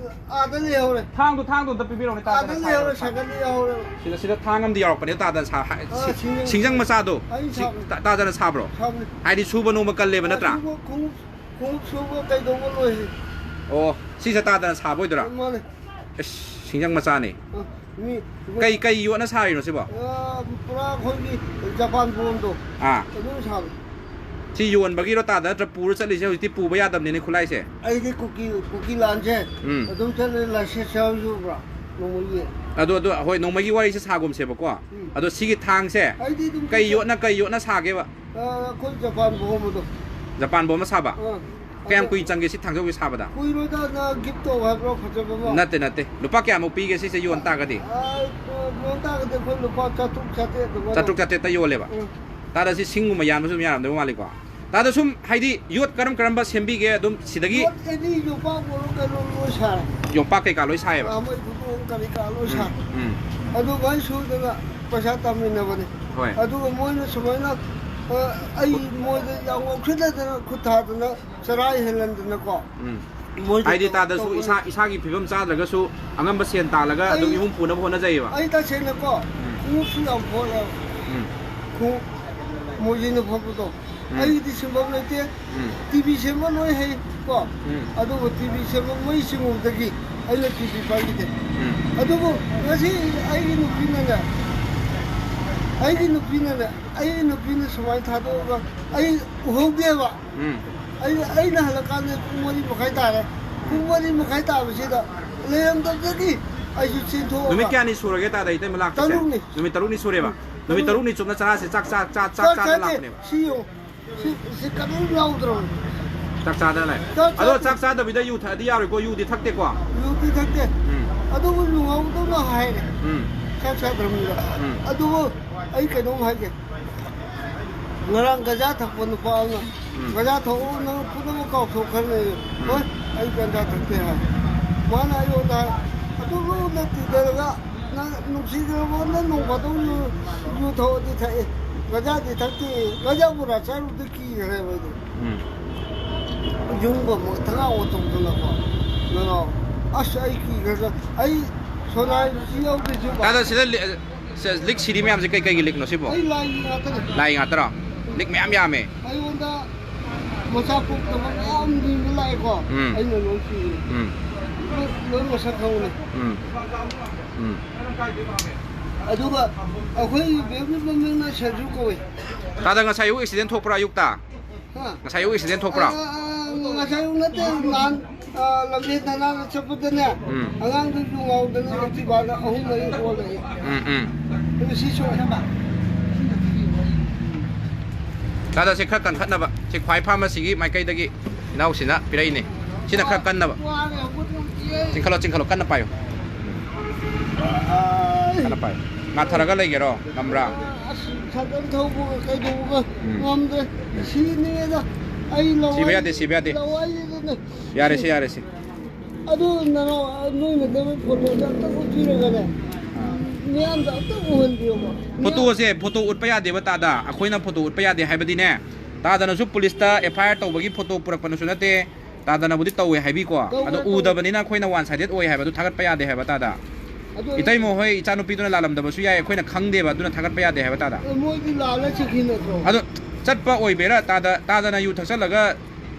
ꯑꯥꯗ ꯂꯩꯍꯧꯔꯦ꯫ ꯊꯥꯡꯗꯣ, ꯊꯥꯡꯗꯣ ꯑꯝꯇ ꯄꯤꯕꯤꯔꯛꯎꯅꯦ, ꯇꯥꯗꯅ ꯑꯥꯗ ꯂꯩꯍꯧꯔꯦ, ꯁꯥꯕ꯭ꯔꯣ? ꯁꯥꯏꯀꯜꯗ ꯌꯥꯎꯍꯧꯔꯦ꯫ ꯁꯤꯗ, ꯁꯤꯗ ꯊꯥꯡ ꯑꯃꯗꯤ ꯌꯥꯎꯔꯛꯄꯅꯦ, ꯇꯥꯗꯅ ꯁꯥ-, ꯍꯥꯏ-, ꯑꯥ, ꯁꯤ-, ꯁꯤꯡꯖꯪ꯫ ꯁꯤꯡꯖꯪ ꯃꯆꯥꯗꯣ꯫ ꯑꯩ ꯁꯤ-, ꯁꯥꯕꯅꯦ꯫ ꯇꯥ-, ꯇꯥꯗꯅ ꯁꯥꯕ꯭ꯔꯣ? ꯁꯥꯕꯅꯦ꯫ ꯍꯥꯏꯗꯤ ꯁꯨꯕ ꯅꯣꯝꯕ ꯀꯜꯂꯦꯕ ꯅꯠꯇ꯭ꯔꯥ? ꯁꯨꯕ, ꯈꯣꯡꯎꯞ, ꯈꯣꯡꯎꯞ ꯁꯨꯕ ꯀꯩꯗꯧꯕ ꯂꯣꯏ꯫ ꯑꯣ, ꯁꯤꯁꯦ ꯇꯥꯗꯅ ꯁꯥꯕ ꯑꯣꯏꯗꯣꯏꯔꯥ? ꯃꯥꯅꯦ꯫ ꯑꯁ, ꯁꯤꯡꯖꯪ ꯃꯆꯥꯅꯦ꯫ ꯑ, ꯃꯤ, ꯃꯤ ꯀꯩ, ꯀꯩ ꯌꯣꯠꯅ ꯁꯥꯔꯤꯅꯣ ꯁꯤꯕꯣ? ꯑ, ꯄꯨꯔꯥ ꯑꯩꯈꯣꯏꯒꯤ ꯖꯄꯥꯟ ꯕꯣꯝꯗꯣ꯫ ꯑꯥ꯫ ꯑꯗꯨꯝ ꯁꯥꯕꯅꯦ꯫ ꯁꯤ ꯌꯣꯟꯕꯒꯤꯔꯣ ꯇꯥꯗ, ꯅꯠꯇ꯭ꯔ ꯄꯨꯔ ꯆꯠꯂꯤꯁꯦ? ꯍꯧꯖꯤꯛꯇꯤ ꯄꯨꯕ ꯌꯥꯗꯕꯅꯤꯅꯦ ꯈꯨꯠꯂꯥꯏꯁꯦ꯫ ꯑꯩꯗꯤ ꯀꯨꯀꯤ, ꯀꯨꯀꯤ ꯂꯥꯟꯁꯦ ꯎꯝ꯫ ꯑꯗꯨꯝ ꯆꯠꯂꯦ, ꯂꯥꯏꯁꯦꯟꯁ ꯌꯥꯎꯔꯤꯕ꯭ꯔꯥ? ꯅꯣꯡꯃꯒꯤ꯫ ꯑꯗꯣ, ꯑꯗꯣ, ꯍꯣꯏ, ꯅꯣꯡꯃꯒꯤ ꯋꯥꯔꯤꯁꯦ ꯁꯥꯒꯨꯝꯁꯦꯕꯀꯣ꯫ ꯎꯝ꯫ ꯑꯗꯣ ꯁꯤꯒꯤ ꯊꯥꯡꯁꯦ ꯑꯩꯗꯤ ꯑꯗꯨꯝ ꯀꯩ ꯆꯠ-, ꯌꯣꯠꯅ, ꯀꯩ ꯌꯣꯠꯅ ꯁꯥꯒꯦꯕ? ꯑ, ꯑꯩꯈꯣꯏ ꯖꯄꯥꯟ ꯕꯣꯝ ꯑꯗꯣ꯫ ꯖꯄꯥꯟ ꯕꯣꯝ ꯑꯃ ꯁꯥꯕ? ꯑ꯫ ꯀꯌꯥꯝ ꯀꯨꯏ ꯆꯪꯒꯦ ꯁꯤ ꯊꯥꯡꯖꯧꯒꯤ ꯁꯥꯕꯗ? ꯀꯨꯏꯔꯣꯏꯗ, ꯅꯪ ꯒꯤꯐ ꯇꯧ ꯍꯥꯏꯕ꯭ꯔꯣ, ꯐꯖꯕ ꯑꯃ? ꯅꯠꯇꯦ, ꯅꯠꯇꯦ꯫ ꯂꯨꯄꯥ ꯀꯌꯥꯃꯨꯛ ꯄꯤꯒꯦ ꯁꯤꯁꯦ ꯌꯣꯟ ꯇꯥꯔꯒꯗꯤ? ꯑꯥ, ꯌꯣꯟ ꯇꯥꯔꯒꯗꯤ ꯑꯩꯈꯣꯏ ꯂꯨꯄꯥ ꯆꯥꯇ꯭ꯔꯨꯛ ꯆꯥꯇ꯭ꯔꯦꯠ ꯑꯗꯨꯃꯥꯏꯅ꯫ ꯆꯥꯇ꯭ꯔꯨꯛ ꯆꯥꯇ꯭ꯔꯦꯠꯇ ꯌꯣꯜꯂꯦꯕ? ꯎꯝ꯫ ꯇꯥꯗ ꯁꯤ ꯁꯤꯡꯒꯨꯝꯕ ꯌꯥꯟꯕꯁꯨ ꯑꯗꯨꯝ ꯌꯥꯔꯝꯗꯧ ꯃꯥꯜꯂꯤꯀꯣ? ꯇꯥꯗ ꯁꯨꯝ ꯍꯥꯏꯗꯤ ꯌꯣꯠ ꯀꯔꯝ ꯀꯔꯝꯕ ꯁꯦꯝꯕꯤꯒꯦ ꯑꯗꯨꯝ ꯁꯤꯗꯒꯤ? ꯌꯣꯠ ꯑꯦꯅꯤ ꯌꯣꯄꯥꯛ ꯑꯣꯏꯔꯣ ꯀꯩꯅꯣ ꯂꯣꯏ ꯁꯥꯔꯦ꯫ ꯌꯣꯝꯄꯥꯛ ꯀꯩꯀꯥ ꯂꯣꯏ ꯁꯥꯏꯌꯦꯕ? ꯑꯥ, ꯃꯣꯏ ꯈꯨꯗꯣꯡ ꯀꯔꯤ ꯀꯔꯥ ꯂꯣꯏ ꯎꯝ, ꯁꯥꯔꯦ꯫ ꯎꯝ꯫ ꯑꯗꯨꯃꯥꯏꯅ ꯁꯨꯗꯅ ꯄꯩꯁꯥ ꯇꯥꯃꯤꯟꯅꯕꯅꯦ꯫ ꯍꯣꯏ꯫ ꯑꯗꯨꯒ ꯃꯣꯏꯅ ꯁꯨꯃꯥꯏꯅ, ꯑ, ꯑꯩ ꯃꯣꯏꯗ ꯌꯥꯝ ꯉꯥꯎꯁꯤꯟꯅꯗꯅ ꯈꯨꯠ ꯊꯥꯗꯅ ꯆꯔꯥ ꯍꯦꯜꯍꯟꯗꯅꯀꯣ꯫ ꯎꯝ꯫ ꯃꯣꯏꯗ ꯍꯥꯏꯗꯤ ꯇꯧ-, ꯇꯥꯗꯁꯨ ꯇꯧꯕꯅꯦ꯫ ꯏꯁꯥ, ꯏꯁꯥꯒꯤ ꯐꯤꯕꯝ ꯆꯥꯗ꯭ꯔꯒꯁꯨ ꯑꯉꯝꯕ ꯁꯦꯟ ꯇꯥꯜꯂꯒ ꯑꯗꯨꯝ ꯑꯩ, ꯏꯃꯨꯡ ꯄꯨꯅꯕ ꯍꯣꯠꯅꯖꯩꯌꯦꯕ꯫ ꯑꯩ ꯇꯁꯦꯡꯅꯀꯣ, ꯎꯝ꯫ ꯈꯣꯡꯎꯞꯁꯨ ꯌꯥꯝ ꯐꯣꯠꯂꯦꯕ꯫ ꯎꯝ꯫ ꯈꯣꯡꯎꯞ ꯃꯣꯏꯁꯤꯅ ꯐꯣꯠꯄꯗꯣ꯫ ꯎꯝ꯫ ꯑꯩꯒꯤꯗꯤ ꯁꯤꯟꯐꯝ ꯂꯩꯇꯦ꯫ ꯎꯝ꯫ ꯇꯤ ꯚꯤ ꯁꯦꯝꯕ ꯂꯣꯏ ꯍꯩ ꯀꯣ꯫ ꯎꯝ꯫ ꯑꯗꯨꯕꯨ ꯇꯤ ꯚꯤ ꯁꯦꯝꯕ ꯃꯩ ꯆꯤꯡꯉꯨꯕꯗꯒꯤ ꯑꯩꯅ ꯇꯤ ꯚꯤ ꯄꯥꯏꯈꯤꯗꯦ꯫ ꯎꯝ꯫ ꯑꯗꯨꯕꯨ ꯉꯁꯤ ꯑꯩꯒꯤ ꯅꯨꯄꯤꯅꯅꯦ, ꯑꯩꯒꯤ ꯅꯨꯄꯤꯅꯅꯦ, ꯑꯩꯒꯤ ꯅꯨꯄꯤꯅ ꯁꯨꯃꯥꯏꯅ ꯊꯥꯗꯣꯛꯑꯒ ꯑꯩ ꯎꯍꯧꯗꯦꯕ꯫ ꯎꯝ꯫ ꯑꯩ, ꯑꯩꯅ ꯍꯜꯂꯛꯀꯥꯟꯗ ꯄꯨꯡ ꯃꯔꯤ ꯃꯈꯥꯏ ꯇꯥꯔꯦ꯫ ꯄꯨꯡ ꯃꯔꯤ ꯃꯈꯥꯏ ꯇꯥꯕꯁꯤꯗ ꯂꯩꯔꯝꯗꯕꯗꯒꯤ ꯑꯩꯁꯨ ꯆꯦꯟꯊꯣꯛꯑꯒ ꯅꯨꯃꯤꯠ ꯀꯌꯥꯅꯤ ꯁꯨꯔꯒꯦ ꯇꯥꯗ ꯏꯇꯩꯃ ꯂꯥꯛꯄꯁꯦ? ꯇꯔꯨꯛꯅꯤ꯫ ꯅꯨꯃꯤꯠ ꯇꯔꯨꯛꯅꯤ ꯁꯨꯔꯦꯕ? ꯎꯝ꯫ ꯅꯨꯃꯤꯠ ꯇꯔꯨꯛꯅꯤ ꯆꯨꯞꯅ ꯆꯔꯥꯁꯦ ꯆꯥꯛ ꯆꯥ, ꯆꯥ, ꯆꯥꯛ ꯆꯥꯛ ꯆꯥꯗꯅ ꯆꯥꯗꯦ꯫ ꯂꯥꯛꯄꯅꯦꯕ? ꯁꯤ ꯌꯦꯡꯉꯨ꯫ ꯁꯤ, ꯁꯤ ꯀꯔꯤꯝ ꯌꯥꯎꯗ꯭ꯔꯕꯅꯤ꯫ ꯆꯥꯛ ꯆꯥꯗꯅ ꯂꯥꯛꯑꯦ꯫ ꯆꯥꯛ ꯑꯗꯣ ꯆꯥꯗꯦ꯫ ꯆꯥꯛ ꯆꯥꯗꯕꯤꯗ ꯌꯨ ꯊꯛꯑꯗꯤ ꯌꯥꯔꯣꯏꯀꯣ, ꯌꯨꯗꯤ ꯊꯛꯇꯦꯀꯣ? ꯌꯨꯗꯤ ꯊꯛꯇꯦ꯫ ꯎꯝ꯫ ꯑꯗꯨꯕꯨ ꯂꯨꯍꯣꯡꯗꯧꯅ ꯍꯥꯏꯔꯦ꯫ ꯎꯝ꯫ ꯆꯥꯛ ꯆꯥꯗ꯭ꯔꯕꯅꯤꯅ꯫ ꯎꯝ꯫ ꯑꯗꯨꯕꯨ ꯑꯩ ꯀꯩꯅꯣꯝ ꯍꯥꯏꯒꯦ꯫ ꯉꯔꯥꯡ ꯒꯖꯥ ꯊꯛꯄ ꯅꯨꯄꯥ ꯑꯃ, ꯎꯝ꯫ "ꯒꯖꯥ ꯊꯛꯑꯣ, ꯅꯪ ꯄꯨꯝꯅꯃꯛ ꯀꯥꯎꯊꯣꯛꯈ꯭ꯔꯅꯤ"꯫ ꯎꯝ꯫ "ꯍꯣꯏ, ꯑꯩ ꯒꯟꯖꯥ ꯊꯛꯇꯦ" ꯍꯥꯏ꯫ ꯃꯥꯅ ꯑꯩꯉꯣꯟꯗ ꯍꯥꯏ, "ꯑꯗꯨ ꯂꯨꯅ ꯇꯤꯟꯅꯔꯒ ꯅꯪ ꯅꯨꯡꯁꯤꯗ꯭ꯔꯕꯣ? ꯅꯪ ꯅꯣꯡ ꯐꯥꯗꯣꯛ ꯌꯨ, ꯌꯨ ꯊꯛꯑꯗꯤ ꯊꯛꯑꯦ, ꯒꯟꯖꯥꯗꯤ ꯊꯛꯇꯦ"꯫ ꯒꯟꯖꯥ ꯕꯣꯔꯥ ꯆꯥꯔꯨꯕꯗ ꯀꯤꯈ꯭ꯔꯦꯕ ꯑꯩꯗꯣ꯫ ꯎꯝ꯫ ꯌꯨꯝꯒ ꯑꯃꯨꯛ ꯊꯣꯡꯅꯥꯎ ꯇꯧꯗꯅꯀꯣ꯫ ꯅꯅꯥꯎ, ꯑꯁ, ꯑꯩ ꯀꯤꯈ꯭ꯔꯦꯗ꯫ ꯑꯩ ꯁꯣꯅꯥꯏꯁꯨ ꯌꯥꯎꯗ꯭ꯔꯤꯁꯤꯕꯣ꯫ ꯇꯥꯗ ꯁꯤꯗ ꯂꯤ-, ꯁꯦ, ꯂꯤꯛ ꯁꯤꯔꯤ ꯃꯌꯥꯝꯁꯦ ꯀꯩ ꯀꯩꯒꯤ ꯂꯤꯛꯅꯣ ꯁꯤꯕꯣ? ꯑꯩ ꯂꯥꯏꯒꯤ ꯉꯥꯛꯇꯅꯦ꯫ ꯂꯥꯏꯒꯤ ꯉꯥꯛꯇꯔꯣ? ꯂꯤꯛ ꯃꯌꯥꯝ ꯌꯥꯝꯃꯦ꯫ ꯑꯩꯉꯣꯟꯗ ꯃꯆꯥ ꯄꯣꯛꯇꯕ ꯃꯌꯥꯝ ꯅꯤꯕ ꯂꯥꯛꯑꯦꯀꯣ꯫ ꯎꯝ꯫ ꯑꯩꯅ ꯂꯣꯏ ꯄꯤꯔꯦ꯫ ꯎꯝ꯫ ꯂꯣꯏ, ꯂꯣꯏ ꯃꯁꯛ ꯈꯪꯕꯅꯦ꯫ ꯎꯝ꯫ ꯎꯝ꯫ ꯑꯗꯨꯒ ꯑꯩꯈꯣꯏ ꯕꯦꯝꯒꯤ ꯃꯃꯤꯡꯅ ꯁꯦꯟꯖꯨ ꯀꯧꯏ꯫ ꯇꯥꯗ ꯉꯁꯥꯏ ꯑꯌꯨꯛ ꯑꯦꯛꯁꯤꯗꯦꯟ ꯊꯣꯛꯄ꯭ꯔꯥ ꯑꯌꯨꯛꯇ? ꯍꯥ? ꯉꯁꯥꯏ ꯑꯌꯨꯛ ꯑꯦꯛꯁꯤꯗꯦꯟ ꯊꯣꯛꯄ꯭ꯔꯥ? ꯑ, ꯑ, ꯉꯁꯥꯏ ꯑꯌꯨꯛ ꯅꯠꯇꯦ, ꯅꯍꯥꯟ, ꯑ, ꯂꯝꯖꯦꯟ ꯇꯥꯟꯅꯕ ꯆꯠꯄꯗꯅꯦ, ꯎꯝ꯫ ꯑꯉꯥꯡꯗꯨ ꯌꯨ ꯉꯥꯎꯗꯅ Activa-ꯗ ꯑꯍꯨꯝ ꯃꯔꯤ ꯑꯣꯜꯂꯛꯑꯦ꯫ ꯎꯝ, ꯎꯝ꯫ ꯑꯗꯨ ꯁꯤ ꯁꯣꯛꯑꯦ꯫ ꯇꯥꯗ ꯁꯤ ꯈꯔ ꯀꯟꯈꯠꯅꯕ꯫ ꯁꯤ ꯈ꯭ꯋꯥꯏ ꯐꯥꯔꯃꯥꯁꯤꯒꯤ ꯃꯥꯏꯀꯩꯗꯒꯤ ꯏꯅꯥꯎꯁꯤꯅ ꯄꯤꯔꯛꯏꯅꯦ꯫ ꯁꯤꯅ ꯈꯔ ꯀꯟꯅꯕ꯫ ꯋꯥꯔꯦ, ꯍꯧꯒꯠꯄ ꯉꯝꯗꯤꯌꯦ꯫ ꯆꯤꯡꯈꯠꯂꯣ, ꯆꯤꯡꯈꯠꯂꯣ, ꯀꯟꯅ ꯄꯥꯏꯌꯨ꯫ ꯑꯥꯏ꯫ ꯀꯟꯅ ꯄꯥꯏꯌꯨ꯫ ꯉꯥꯊꯔꯒ ꯂꯩꯒꯦꯔꯣ? ꯉꯝꯕ꯭ꯔꯥ? ꯑꯁ, ꯁꯥꯏꯀꯜ ꯊꯧꯕꯒ ꯀꯩꯗꯧꯕꯒ ꯎꯝ꯫ ꯉꯝꯗ꯭ꯔꯦ꯫ ꯎꯝ꯫ ꯁꯤꯅꯤꯗ꯫ ꯑꯩ ꯂꯋꯥꯏ, ꯁꯤꯕ ꯌꯥꯗꯦ, ꯁꯤꯕ ꯌꯥꯗꯦ꯫ ꯂꯋꯥꯏꯗꯅꯦ꯫ ꯌꯥꯔꯦ, ꯁꯤ ꯌꯥꯔꯦ, ꯁꯤ꯫ ꯑꯗꯨ ꯅꯅꯥꯎ, ꯅꯣꯏ ꯅꯇꯩꯃ ꯐꯣꯇꯣꯁꯦ ꯑꯝꯇ ꯎꯠꯄꯤꯔꯒꯅꯦ, ꯑꯥ꯫ ꯃꯤꯌꯥꯝꯗ ꯑꯝꯇ ꯎꯍꯟꯕꯤꯌꯣꯕ꯫ ꯐꯣꯇꯣꯁꯦ, ꯐꯣꯇꯣ ꯎꯠꯄ ꯌꯥꯗꯦꯕ, ꯇꯥꯗ꯫ ꯑꯩꯈꯣꯏꯅ ꯐꯣꯇꯣ ꯎꯠꯄ ꯌꯥꯗꯦ ꯍꯥꯏꯕꯗꯤꯅꯦ, ꯇꯥꯗꯅꯁꯨ ꯄꯨꯂꯤꯁꯇ ꯑꯦꯐ ꯑꯥꯏ ꯑꯥꯔ ꯇꯧꯕꯒꯤ ꯐꯣꯇꯣ ꯄꯨꯔꯛꯄꯅꯁꯨ ꯅꯠꯇꯦ, ꯇꯥꯗꯅꯕꯨꯗꯤ ꯇꯧꯋꯦ ꯍꯥꯏꯕꯤꯀꯣ꯫ ꯇꯧꯋꯦ, ꯑꯗꯣ ꯇꯧꯋꯦ꯫ ꯎꯗꯕꯅꯤꯅ ꯑꯩꯈꯣꯏꯅ ꯋꯥꯟ ꯁꯥꯏꯗꯦꯠ ꯑꯣꯏ ꯍꯥꯏꯕꯗꯨ ꯊꯥꯒꯠꯄ ꯌꯥꯗꯦ ꯍꯥꯏꯕ, ꯇꯥꯗ꯫ ꯑꯗꯨ ꯏꯇꯩꯃ ꯍꯣꯏ ꯏꯆꯥꯅꯨꯄꯤꯗꯨꯅ ꯂꯥꯜꯂꯝꯗꯕꯁꯨ ꯌꯥꯏ, ꯑꯩꯈꯣꯏꯅ ꯈꯪꯗꯦꯕ, ꯑꯗꯨꯅ ꯊꯥꯒꯠꯄ ꯌꯥꯗꯦ ꯍꯥꯏꯕ, ꯇꯥꯗ꯫ ꯑꯦ, ꯃꯣꯏꯗꯤ ꯂꯥꯜꯂ ꯆꯠꯈꯤ ꯅꯠꯇ꯭ꯔꯣ? ꯑꯗꯣ ꯆꯠꯄ ꯑꯣꯏꯕꯩꯔꯥ, ꯇꯥꯗ, ꯇꯥꯗꯅ ꯌꯨ ꯊꯛꯆꯜꯂꯒ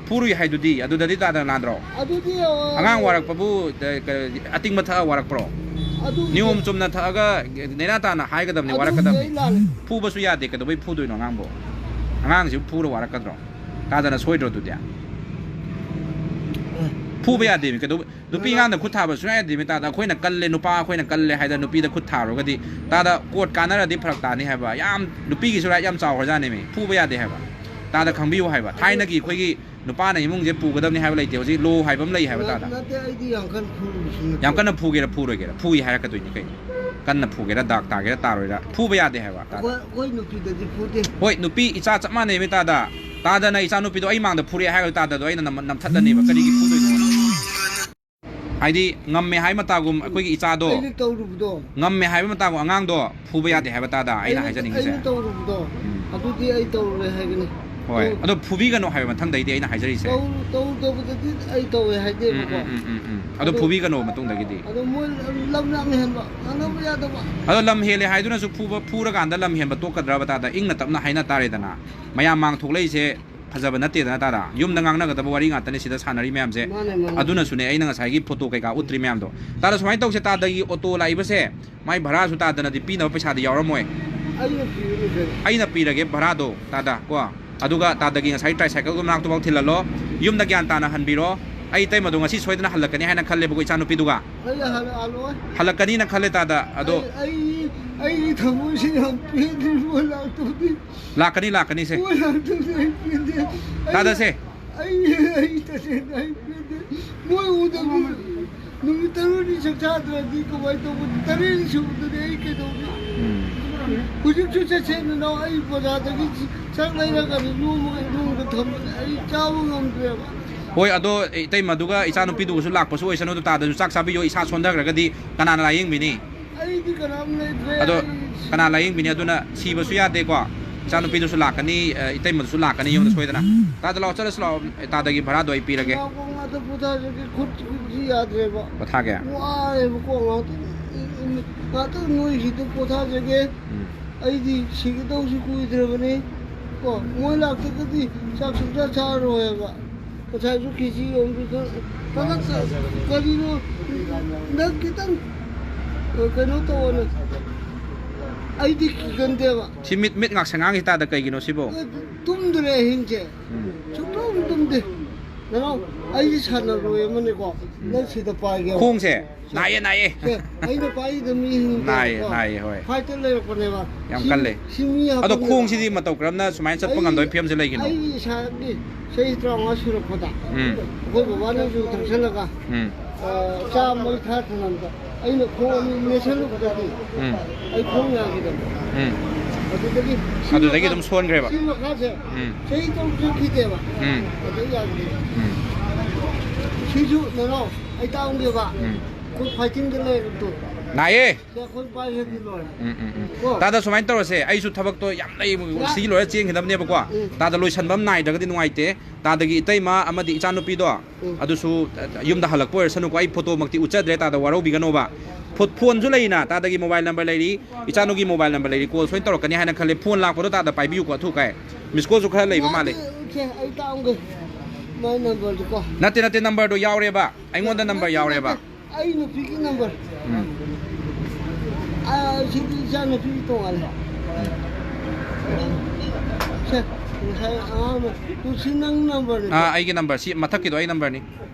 ꯐꯨꯔꯨꯏ ꯍꯥꯏꯗꯨꯗꯤ, ꯑꯗꯨꯗꯗꯤ ꯇꯥꯗꯅ ꯂꯥꯟꯗ꯭ꯔꯣ? ꯑꯗꯨꯗꯤ, ꯑ, ꯑꯉꯥꯡ ꯋꯥꯔꯛꯄꯕꯨ, ꯑ, ꯀ-, ꯑꯇꯤꯡꯕ ꯊꯛꯑ ꯋꯥꯔꯛꯄ꯭ꯔꯣ? ꯑꯗꯨꯗꯤ ꯅꯤꯌꯣꯝ ꯆꯨꯝꯅ ꯊꯛꯑꯒ ꯅꯦꯅꯥ ꯇꯥꯅ ꯍꯥꯏꯒꯗꯕꯅꯤ, ꯑꯗꯨꯗꯤ ꯋꯥꯔꯛꯀꯗꯕꯅꯤ꯫ ꯑꯩ ꯂꯥꯜꯂꯦ꯫ ꯐꯨꯕꯁꯨ ꯌꯥꯗꯦ, ꯀꯩꯗꯧꯕꯩ ꯐꯨꯗꯣꯏꯅꯣ ꯑꯉꯥꯡꯕꯣ? ꯑꯉꯥꯡꯁꯤꯕꯨ ꯐꯨꯔ ꯋꯥꯔꯛꯀꯗ꯭ꯔꯣ? ꯇꯥꯗꯅ ꯁꯣꯏꯗ꯭ꯔꯣ ꯑꯗꯨꯗꯤ? ꯐꯨꯕ ꯌꯥꯗꯦꯃꯤ, ꯀꯩꯗꯧꯕ-, ꯅꯨꯄꯤ ꯑꯉꯥꯡꯗ ꯈꯨꯠ ꯊꯥꯕ ꯁꯨꯡꯌꯥ ꯌꯥꯗꯦꯃꯤ, ꯇꯥꯗ꯫ ꯑꯩꯈꯣꯏꯅ ꯀꯜꯂꯦ, ꯅꯨꯄꯥ ꯑꯩꯈꯣꯏꯅ ꯀꯜꯂꯦ ꯍꯥꯏꯗꯅ ꯅꯨꯄꯤꯗ ꯈꯨꯠ ꯊꯥꯔꯨꯔꯒꯗꯤ, ꯇꯥꯗ, ꯀꯣꯔꯠ ꯀꯥꯟꯅꯔꯗꯤ ꯐꯔꯛ ꯇꯥꯅꯤ ꯍꯥꯏꯕ꯫ ꯌꯥꯝ, ꯅꯨꯄꯤꯒꯤꯁꯨ ꯔꯥꯏꯠ ꯌꯥꯝ ꯆꯥꯎꯈ꯭ꯔꯖꯥꯠꯅꯦꯃꯤ꯫ ꯐꯨꯕ ꯌꯥꯗꯦ ꯍꯥꯏꯕ꯫ ꯇꯥꯗ, ꯈꯪꯕꯤꯌꯨ ꯍꯥꯏꯕ꯫ ꯊꯥꯏꯅꯒꯤ ꯑꯩꯈꯣꯏꯒꯤ ꯅꯨꯄꯥꯅ ꯏꯃꯨꯡꯁꯦ ꯄꯨꯒꯗꯕꯅꯤ ꯍꯥꯏꯕ ꯂꯩꯇꯦ꯫ ꯍꯧꯖꯤꯛ ꯂꯣ ꯍꯥꯏꯕ ꯑꯃ ꯂꯩ ꯍꯥꯏꯕ, ꯇꯥꯗ꯫ ꯅꯠꯇꯦ, ꯑꯩꯗꯤ ꯌꯥꯝ ꯀꯟꯅ ꯐꯨꯔꯨꯕꯁꯨ ꯅꯠꯇꯦ꯫ ꯌꯥꯝ ꯀꯟꯅ ꯐꯨꯒꯦꯔꯥ ꯐꯨꯔꯣꯏꯒꯦꯔꯥ, ꯐꯨꯏ ꯍꯥꯏꯔꯛꯀꯗꯣꯏꯅꯤ ꯀꯩꯅꯣ꯫ ꯀꯟꯅ ꯐꯨꯒꯦꯔꯥ, ꯗꯥꯛ ꯇꯥꯒꯦꯔꯥ ꯇꯥꯔꯣꯏꯔꯥ, ꯐꯨꯕ ꯌꯥꯗꯦ ꯍꯥꯏꯕ, ꯇꯥꯗ꯫ ꯑꯩꯈꯣꯏ, ꯑꯩꯈꯣꯏ ꯅꯨꯄꯤꯗꯗꯤ ꯐꯨꯗꯦ꯫ ꯍꯣꯏ, ꯅꯨꯄꯤ ꯏꯆꯥ ꯆꯞ ꯃꯥꯟꯅꯩꯃꯤ, ꯇꯥꯗ꯫ ꯇꯥꯗꯅ ꯏꯆꯥ ꯅꯨꯄꯤꯗꯣ ꯑꯩ ꯃꯥꯡꯗ ꯐꯨꯔꯛꯑꯦ ꯍꯥꯏꯔꯒ, ꯇꯥꯗꯗꯣ ꯑꯩꯅ ꯅꯝ-, ꯅꯝꯊꯠꯂꯅꯦꯕ꯫ ꯀꯔꯤꯒꯤ ꯐꯨꯗꯣꯏꯅꯣ? ꯍꯥꯏꯗꯤ, ꯉꯝꯃꯦ ꯍꯥꯏ ꯃꯇꯥꯒꯨꯝ ꯑꯩꯈꯣꯏꯒꯤ ꯏꯆꯥꯗꯣ, ꯑꯩꯅ ꯇꯧꯔꯨꯕꯗꯣ꯫ ꯉꯝꯃꯦ ꯍꯥꯏꯕ ꯃꯇꯥꯒꯨꯝ ꯑꯉꯥꯡꯗꯣ ꯐꯨꯕ ꯌꯥꯗꯦ ꯍꯥꯏꯕ, ꯇꯥꯗ, ꯑꯩꯅ ꯑꯩꯅ, ꯍꯥꯏꯖꯅꯤꯡꯉꯤꯁꯦ꯫ ꯑꯩꯅ ꯇꯧꯔꯨꯕꯗꯣ, ꯎꯝ꯫ ꯑꯗꯨꯗꯤ ꯑꯩ ꯇꯧꯔꯨꯔꯦ ꯍꯥꯏꯒꯅꯤ꯫ ꯍꯣꯏ꯫ ꯇꯧ-, ꯑꯗꯣ ꯐꯨꯕꯤꯒꯅꯣ ꯍꯥꯏꯕ ꯃꯊꯪꯗꯩꯗꯤ, ꯑꯩꯅ ꯍꯥꯏꯖꯔꯤꯁꯦ꯫ ꯇꯧ-, ꯇꯧꯗꯕꯗꯗꯤ ꯑꯩ ꯇꯧꯋꯦ ꯍꯥꯏꯗꯦꯕꯀꯣ꯫ ꯎꯝ, ꯎꯝ, ꯎꯝ, ꯎꯝ, ꯎꯝ꯫ ꯑꯗꯣ ꯑꯗꯣ, ꯐꯨꯕꯤꯒꯅꯣ ꯃꯇꯨꯡꯗꯒꯤꯗꯤ꯫ ꯑꯗꯣ ꯃꯣꯏ ꯂꯝ ꯌꯥꯝ ꯍꯦꯟꯕ, ꯉꯥꯡꯅꯕ ꯌꯥꯗꯕ꯫ ꯑꯗꯣ ꯂꯝ ꯍꯦꯜꯂꯦ ꯍꯥꯏꯗꯨꯅꯁꯨ ꯐꯨꯕ, ꯐꯨꯔꯀꯥꯟꯗ ꯂꯝ ꯍꯦꯟꯕ ꯇꯣꯛꯀꯗ꯭ꯔꯕ, ꯇꯥꯗ? ꯏꯪꯅ ꯇꯞꯅ ꯍꯥꯏꯅ ꯇꯥꯔꯦꯗꯅ꯫ ꯃꯌꯥꯝ ꯃꯥꯡ ꯊꯣꯛꯂꯛꯏꯁꯦ ꯐꯖꯕ ꯅꯠꯇꯦꯗꯅ, ꯇꯥꯗ꯫ ꯌꯨꯝꯗ ꯉꯥꯡꯅꯒꯗꯕ ꯋꯥꯔꯤ ꯉꯥꯛꯇꯅꯦ ꯁꯤꯗ ꯁꯥꯟꯅꯔꯤ ꯃꯌꯥꯝꯁꯦ꯫ ꯃꯥꯅꯦ, ꯃꯥꯅꯦ꯫ ꯑꯗꯨꯅꯁꯨꯅꯦ ꯑꯩꯅ ꯉꯁꯥꯏꯒꯤ ꯐꯣꯇꯣ ꯀꯩꯀꯥ ꯎꯠꯇ꯭ꯔꯤ ꯃꯌꯥꯝꯗꯣ꯫ ꯇꯥꯗ, ꯁꯨꯃꯥꯏꯅ ꯇꯧꯁꯦ, ꯇꯥꯗꯒꯤ ꯑꯣꯇꯣ ꯂꯥꯛꯏꯕꯁꯦ ꯃꯥꯏ ꯚꯔꯥꯁꯨ ꯇꯥꯗꯅꯗꯤ ꯄꯤꯅꯕ ꯄꯩꯁꯥꯗꯤ ꯌꯥꯎꯔꯝꯃꯣꯏ꯫ ꯑꯩꯅ ꯄꯤꯕꯅꯤ ꯀꯩꯅꯣ꯫ ꯑꯩꯅ ꯄꯤꯔꯒꯦ ꯚꯔꯥꯗꯣ, ꯇꯥꯗ, ꯀꯣ꯫ ꯑꯗꯨꯒ ꯇꯥꯗꯒꯤ ꯉꯁꯥꯏ tricycle ꯗꯨ ꯃꯅꯥꯛꯇꯨꯐꯥꯎ ꯊꯤꯜꯍꯜꯂꯣ꯫ ꯌꯨꯝꯗ ꯒ꯭ꯌꯥꯟ ꯇꯥꯅ ꯍꯟꯕꯤꯔꯣ꯫ ꯑꯩ ꯏꯇꯩꯃꯗꯣ ꯉꯁꯤ ꯁꯣꯏꯗꯅ ꯍꯜꯂꯛꯀꯅꯤ ꯍꯥꯏꯅ ꯈꯜꯂꯦꯕꯀꯣ, ꯏꯆꯥꯅꯨꯄꯤꯗꯨꯒ꯫ ꯑꯩ ꯍꯜꯂꯛ-, ꯍꯜꯂꯛꯑꯣꯏ꯫ ꯍꯜꯂꯛꯀꯅꯤꯅ ꯈꯜꯂꯦ, ꯇꯥꯗ꯫ ꯑꯗꯣ ꯑꯩ, ꯑꯩ, ꯑꯩꯒꯤ ꯊꯃꯣꯏꯁꯦ ꯌꯥꯝ ꯄꯦꯟꯗ꯭ꯔꯤ, ꯃꯣꯏ ꯂꯥꯛꯇꯕꯗꯤ꯫ ꯂꯥꯛꯀꯅꯤ, ꯂꯥꯛꯀꯅꯤꯁꯦ꯫ ꯃꯣꯏ ꯂꯥꯛꯇꯕꯗꯤ ꯑꯩ ꯄꯦꯟꯗꯦ꯫ ꯑꯩ ꯇꯥꯗꯁꯦ, ꯑꯩ ꯑꯩ ꯇꯁꯦꯡꯅ ꯑꯩ ꯄꯦꯟꯗꯦ꯫ ꯃꯣꯏ ꯎꯗꯕꯤ ꯅꯨꯃꯤꯠ ꯇꯔꯨꯛꯅꯤ ꯆꯥꯛ ꯆꯥꯗ꯭ꯔꯗꯤ ꯀꯃꯥꯏꯅ ꯇꯧꯕꯅꯤ? ꯇꯔꯦꯠꯅꯤ ꯁꯨꯕꯗꯗꯤ ꯑꯩ ꯀꯩꯗꯧꯅꯤ? ꯎꯝ꯫ ꯍꯧꯖꯤꯛꯁꯨ ꯆꯠꯁꯦ ꯅꯅꯥꯎ, ꯑꯩ ꯕꯖꯥꯔꯗꯒꯤ ꯆꯥꯛ ꯂꯩꯔꯒꯅꯤ ꯌꯣꯝꯃꯒ ꯏꯃꯨꯡꯗ ꯊꯝꯕꯅꯦ꯫ ꯑꯩ ꯆꯥꯕ ꯉꯝꯗ꯭ꯔꯦꯕ꯫ ꯍꯣꯏ, ꯑꯗꯣ ꯏꯇꯩꯃꯗꯨꯒ ꯏꯆꯥꯅꯨꯄꯤꯗꯨꯒꯁꯨ ꯂꯥꯛꯄꯁꯨ ꯑꯣꯏꯁꯅꯨ, ꯑꯗꯣ ꯇꯥꯗꯁꯨ ꯆꯥꯛ ꯆꯥꯕꯤꯌꯣ, ꯏꯁꯥ ꯁꯣꯟꯊꯈ꯭ꯔꯒꯗꯤ ꯀꯅꯥꯅ ꯂꯥꯏꯌꯦꯡꯕꯤꯅꯤ? ꯑꯩꯗꯤ ꯀꯅꯥꯝ ꯂꯩꯇ꯭ꯔꯦ꯫ ꯑꯗꯣ ꯑꯩ ꯀꯅꯥ ꯂꯥꯏꯌꯦꯡꯕꯤꯅꯤ? ꯑꯗꯨꯅ ꯁꯤꯕꯁꯨ ꯌꯥꯗꯦꯀꯣ꯫ ꯏꯆꯥꯅꯨꯄꯤꯗꯨꯁꯨ ꯂꯥꯛꯀꯅꯤ, ꯑ, ꯏꯇꯩꯃꯗꯨꯁꯨ ꯂꯥꯛꯀꯅꯤ ꯌꯨꯝꯗ ꯁꯣꯏꯗꯅ꯫ ꯇꯥꯗ ꯂꯥꯛꯑꯣ, ꯆꯠꯂꯁꯤ ꯂꯥꯛꯑꯣ꯫ ꯇꯥꯗꯒꯤ ꯚꯔꯥꯗꯣ ꯑꯩ ꯄꯤꯔꯒꯦ꯫ ꯉꯥꯛꯇꯪ ꯉꯥꯛꯇꯪ ꯄꯣꯊꯥꯖꯒꯦ, ꯈꯨꯠ ꯈꯨꯠꯁꯤ ꯌꯥꯗ꯭ꯔꯦꯕ꯫ ꯄꯣꯊꯥꯒꯦ? ꯋꯥꯔꯦꯕꯀꯣ, ꯉꯥꯛꯇꯪ, ꯉꯥꯛꯇꯪ ꯅꯣꯏꯁꯤꯗ ꯄꯣꯊꯥꯖꯒꯦ꯫ ꯎꯝ꯫ ꯑꯩꯗꯤ ꯁꯤꯒꯗꯧꯁꯤ ꯀꯨꯏꯗ꯭ꯔꯕꯅꯤ꯫ ꯀꯣ, ꯃꯣꯏ ꯂꯥꯛꯇ꯭ꯔꯒꯗꯤ ꯆꯥꯛ ꯁꯨꯡꯆꯥ ꯆꯥꯔꯣꯏꯕ꯫ ꯉꯁꯥꯏꯁꯨ ꯈꯦꯆꯤ ꯌꯣꯟꯕꯗꯨ ꯀꯔꯤꯅꯣ, ꯅꯪ ꯈꯤꯇꯪ ꯀꯩꯅꯣ ꯇꯧꯑꯣꯅ꯫ ꯑꯩꯗꯤ ꯀꯤꯒꯟꯗꯦꯕ꯫ ꯁꯤ ꯃꯤꯠ, ꯃꯤꯠ ꯉꯥꯛꯁꯪ ꯉꯥꯡꯉꯤ ꯇꯥꯗ ꯀꯩꯒꯤꯅꯣ ꯁꯤꯕꯣ? ꯇꯨꯝꯗ꯭ꯔꯦ ꯑꯍꯤꯡꯁꯦ꯫ ꯎꯝ꯫ ꯁꯨꯡꯇꯨꯝ ꯇꯨꯝꯗꯦ꯫ ꯅꯅꯥꯎ, ꯑꯩꯗꯤ ꯁꯥꯟꯅꯔꯣꯏ ꯑꯃꯅꯤꯀꯣ꯫ ꯎꯝ꯫ ꯅꯪ ꯁꯤꯗ ꯄꯥꯏꯒꯦ꯫ ꯈꯣꯡꯁꯦ ꯅꯥꯏꯌꯦ, ꯅꯥꯏꯌꯦ꯫ ꯁꯦ, ꯑꯩꯅ ꯄꯥꯏꯔꯤꯗꯣ ꯃꯤ ꯍꯤꯡꯗꯦꯕꯀꯣ꯫ ꯅꯥꯏꯌꯦ, ꯅꯥꯏꯌꯦ, ꯍꯣꯏ꯫ ꯐꯥꯏꯠꯇ ꯂꯩꯔꯛꯄꯅꯦꯕ꯫ ꯌꯥꯝ ꯁꯤ, ꯀꯜꯂꯦ꯫ ꯁꯤ ꯃꯤ ꯑꯗꯣ ꯍꯥꯞꯄꯝꯃꯦꯕ꯫ ꯈꯣꯡꯁꯤꯗꯤ ꯃꯇꯧ ꯀꯔꯝꯅ ꯁꯨꯃꯥꯏꯅ ꯆꯠꯄ ꯑꯩ, ꯉꯝꯗꯣꯏ ꯐꯤꯕꯝꯁꯦ ꯂꯩꯒꯤꯅꯣ? ꯑꯩ ꯏꯁꯥꯒꯤ ꯆꯍꯤ ꯇꯔꯥꯃꯉꯥ ꯁꯨꯔꯛꯄꯗ ꯎꯝ꯫ ꯑꯩꯈꯣꯏ ꯕꯕꯥꯅ ꯌꯨ ꯊꯛꯆꯜꯂꯒ, ꯎꯝ꯫ ꯑ, ꯆꯥ ꯃꯩ ꯊꯥ ꯊꯅꯝꯗ ꯑꯩꯅ ꯈꯣꯡ ꯑꯅꯤ ꯅꯦꯠꯁꯜꯂꯨꯕꯗꯒꯤ ꯎꯝ꯫ ꯑꯩ ꯈꯣꯡ ꯌꯥꯈꯤꯗꯕ꯫ ꯎꯝ꯫ ꯑꯗꯨꯗꯒꯤ ꯁꯤ ꯑꯗꯨꯗꯒꯤ ꯃꯈꯥ-, ꯑꯗꯨꯝ ꯁꯣꯟꯈ꯭ꯔꯦꯕ? ꯁꯤ ꯃꯈꯥꯁꯦ ꯎꯝ꯫ ꯆꯍꯤ ꯇꯔꯨꯛ ꯆꯠꯈꯤꯗꯦꯕ꯫ ꯎꯝ꯫ ꯑꯗꯩ ꯌꯥꯈꯤꯗꯦ꯫ ꯎꯝ꯫ ꯁꯤꯁꯨ ꯅꯅꯥꯎ ꯑꯩ ꯇꯥꯛꯑꯝꯒꯦꯕ꯫ ꯎꯝ꯫ ꯑꯩꯈꯣꯏ ꯐꯥꯏꯇꯤꯡꯗ ꯂꯩꯔꯛꯇꯣ꯫ ꯅꯥꯏꯌꯦ꯫ ꯁꯦ, ꯑꯩꯈꯣꯏ ꯄꯥꯏꯔꯗꯤ ꯂꯣꯏꯔꯦ꯫ ꯎꯝ, ꯎꯝ, ꯎꯝ꯫ ꯀꯣ? ꯇꯥꯗ, ꯁꯨꯃꯥꯏꯅ ꯇꯧꯔꯁꯦ, ꯑꯩꯁꯨ ꯊꯕꯛꯇꯣ ꯌꯥꯝ ꯂꯩ, ꯌꯥ- ꯁꯤ ꯂꯣꯏꯔ ꯆꯦꯟꯈꯤꯗꯕꯅꯦꯕꯀꯣ꯫ ꯎꯝ꯫ ꯇꯥꯗ, ꯂꯣꯏꯁꯟꯕ ꯑꯃ ꯅꯥꯏꯗ꯭ꯔꯒꯗꯤ ꯅꯨꯡꯉꯥꯏꯇꯦ꯫ ꯇꯥꯗꯒꯤ ꯏꯇꯩꯃ ꯑꯃꯗꯤ ꯏꯆꯥꯅꯨꯄꯤꯗꯣ, ꯎꯝ꯫ ꯑꯗꯨꯁꯨ, ꯑ, ꯌꯨꯝꯗ ꯍꯜꯂꯛꯄ ꯑꯣꯏꯔꯁꯅꯨꯀꯣ, ꯑꯩ ꯐꯣꯇꯣꯃꯛꯇꯤ ꯎꯠꯆꯗ꯭ꯔꯦ, ꯇꯥꯗ ꯋꯥꯔꯧꯕꯤꯒꯅꯣꯕ꯫ ꯐꯣ-, ꯐꯣꯟꯁꯨ ꯂꯩꯅ, ꯇꯥꯗꯒꯤ ꯃꯣꯕꯥꯏꯜ ꯅꯝꯕꯔ ꯂꯩꯔꯤ, ꯏꯆꯥꯅꯨꯒꯤ ꯃꯣꯕꯥꯏꯜ ꯅꯝꯕꯔ ꯂꯩꯔꯤ, ꯀꯣꯜ ꯁꯣꯏꯅ ꯇꯧꯔꯛꯀꯅꯤ ꯍꯥꯏꯅ ꯈꯜꯂꯦ꯫ ꯐꯣꯟ ꯂꯥꯛꯄꯗꯣ ꯇꯥꯗ ꯄꯥꯏꯕꯤꯌꯨꯀꯣ, ꯑꯊꯨ ꯀꯥꯏ꯫ ꯃꯤꯁ ꯀꯣꯜꯁꯨ ꯈꯔ ꯂꯩꯕ ꯃꯥꯜꯂꯦ꯫ ꯌꯥꯗꯦ, ꯏꯆꯦ, ꯑꯩ ꯇꯥꯛꯑꯝꯒꯦ꯫ ꯃꯥꯏ ꯅꯝꯕꯔꯗꯨꯀꯣ꯫ ꯅꯠꯇꯦ, ꯅꯠꯇꯦ, ꯅꯝꯕꯔꯗꯣ ꯌꯥꯎꯔꯦꯕ꯫ ꯑꯩꯉꯣꯟꯗ ꯅꯝꯕꯔ ꯅꯠꯇꯦ, ꯌꯥꯎꯔꯦꯕ꯫ ꯅꯠꯇꯦ, ꯑꯩ ꯅꯨꯄꯤꯒꯤ ꯅꯝꯕꯔ꯫ ꯎꯝ꯫ ꯑꯥ, ꯁꯤꯗꯤ ꯏꯆꯥ ꯅꯨꯄꯤꯒꯤ ꯇꯣꯉꯥꯟꯅ꯫ ꯁꯦ, ꯉꯁꯥꯏ ꯑꯉꯥꯡꯅ, ꯇꯨ ꯁꯤ ꯅꯪ ꯅꯝꯕꯔꯅꯤꯀꯣ? ꯑꯥ, ꯑꯩꯒꯤ ꯅꯝꯕꯔ, ꯁꯤ ꯃꯊꯛꯀꯤꯗꯣ ꯑꯩ ꯅꯝꯕꯔꯅꯤ꯫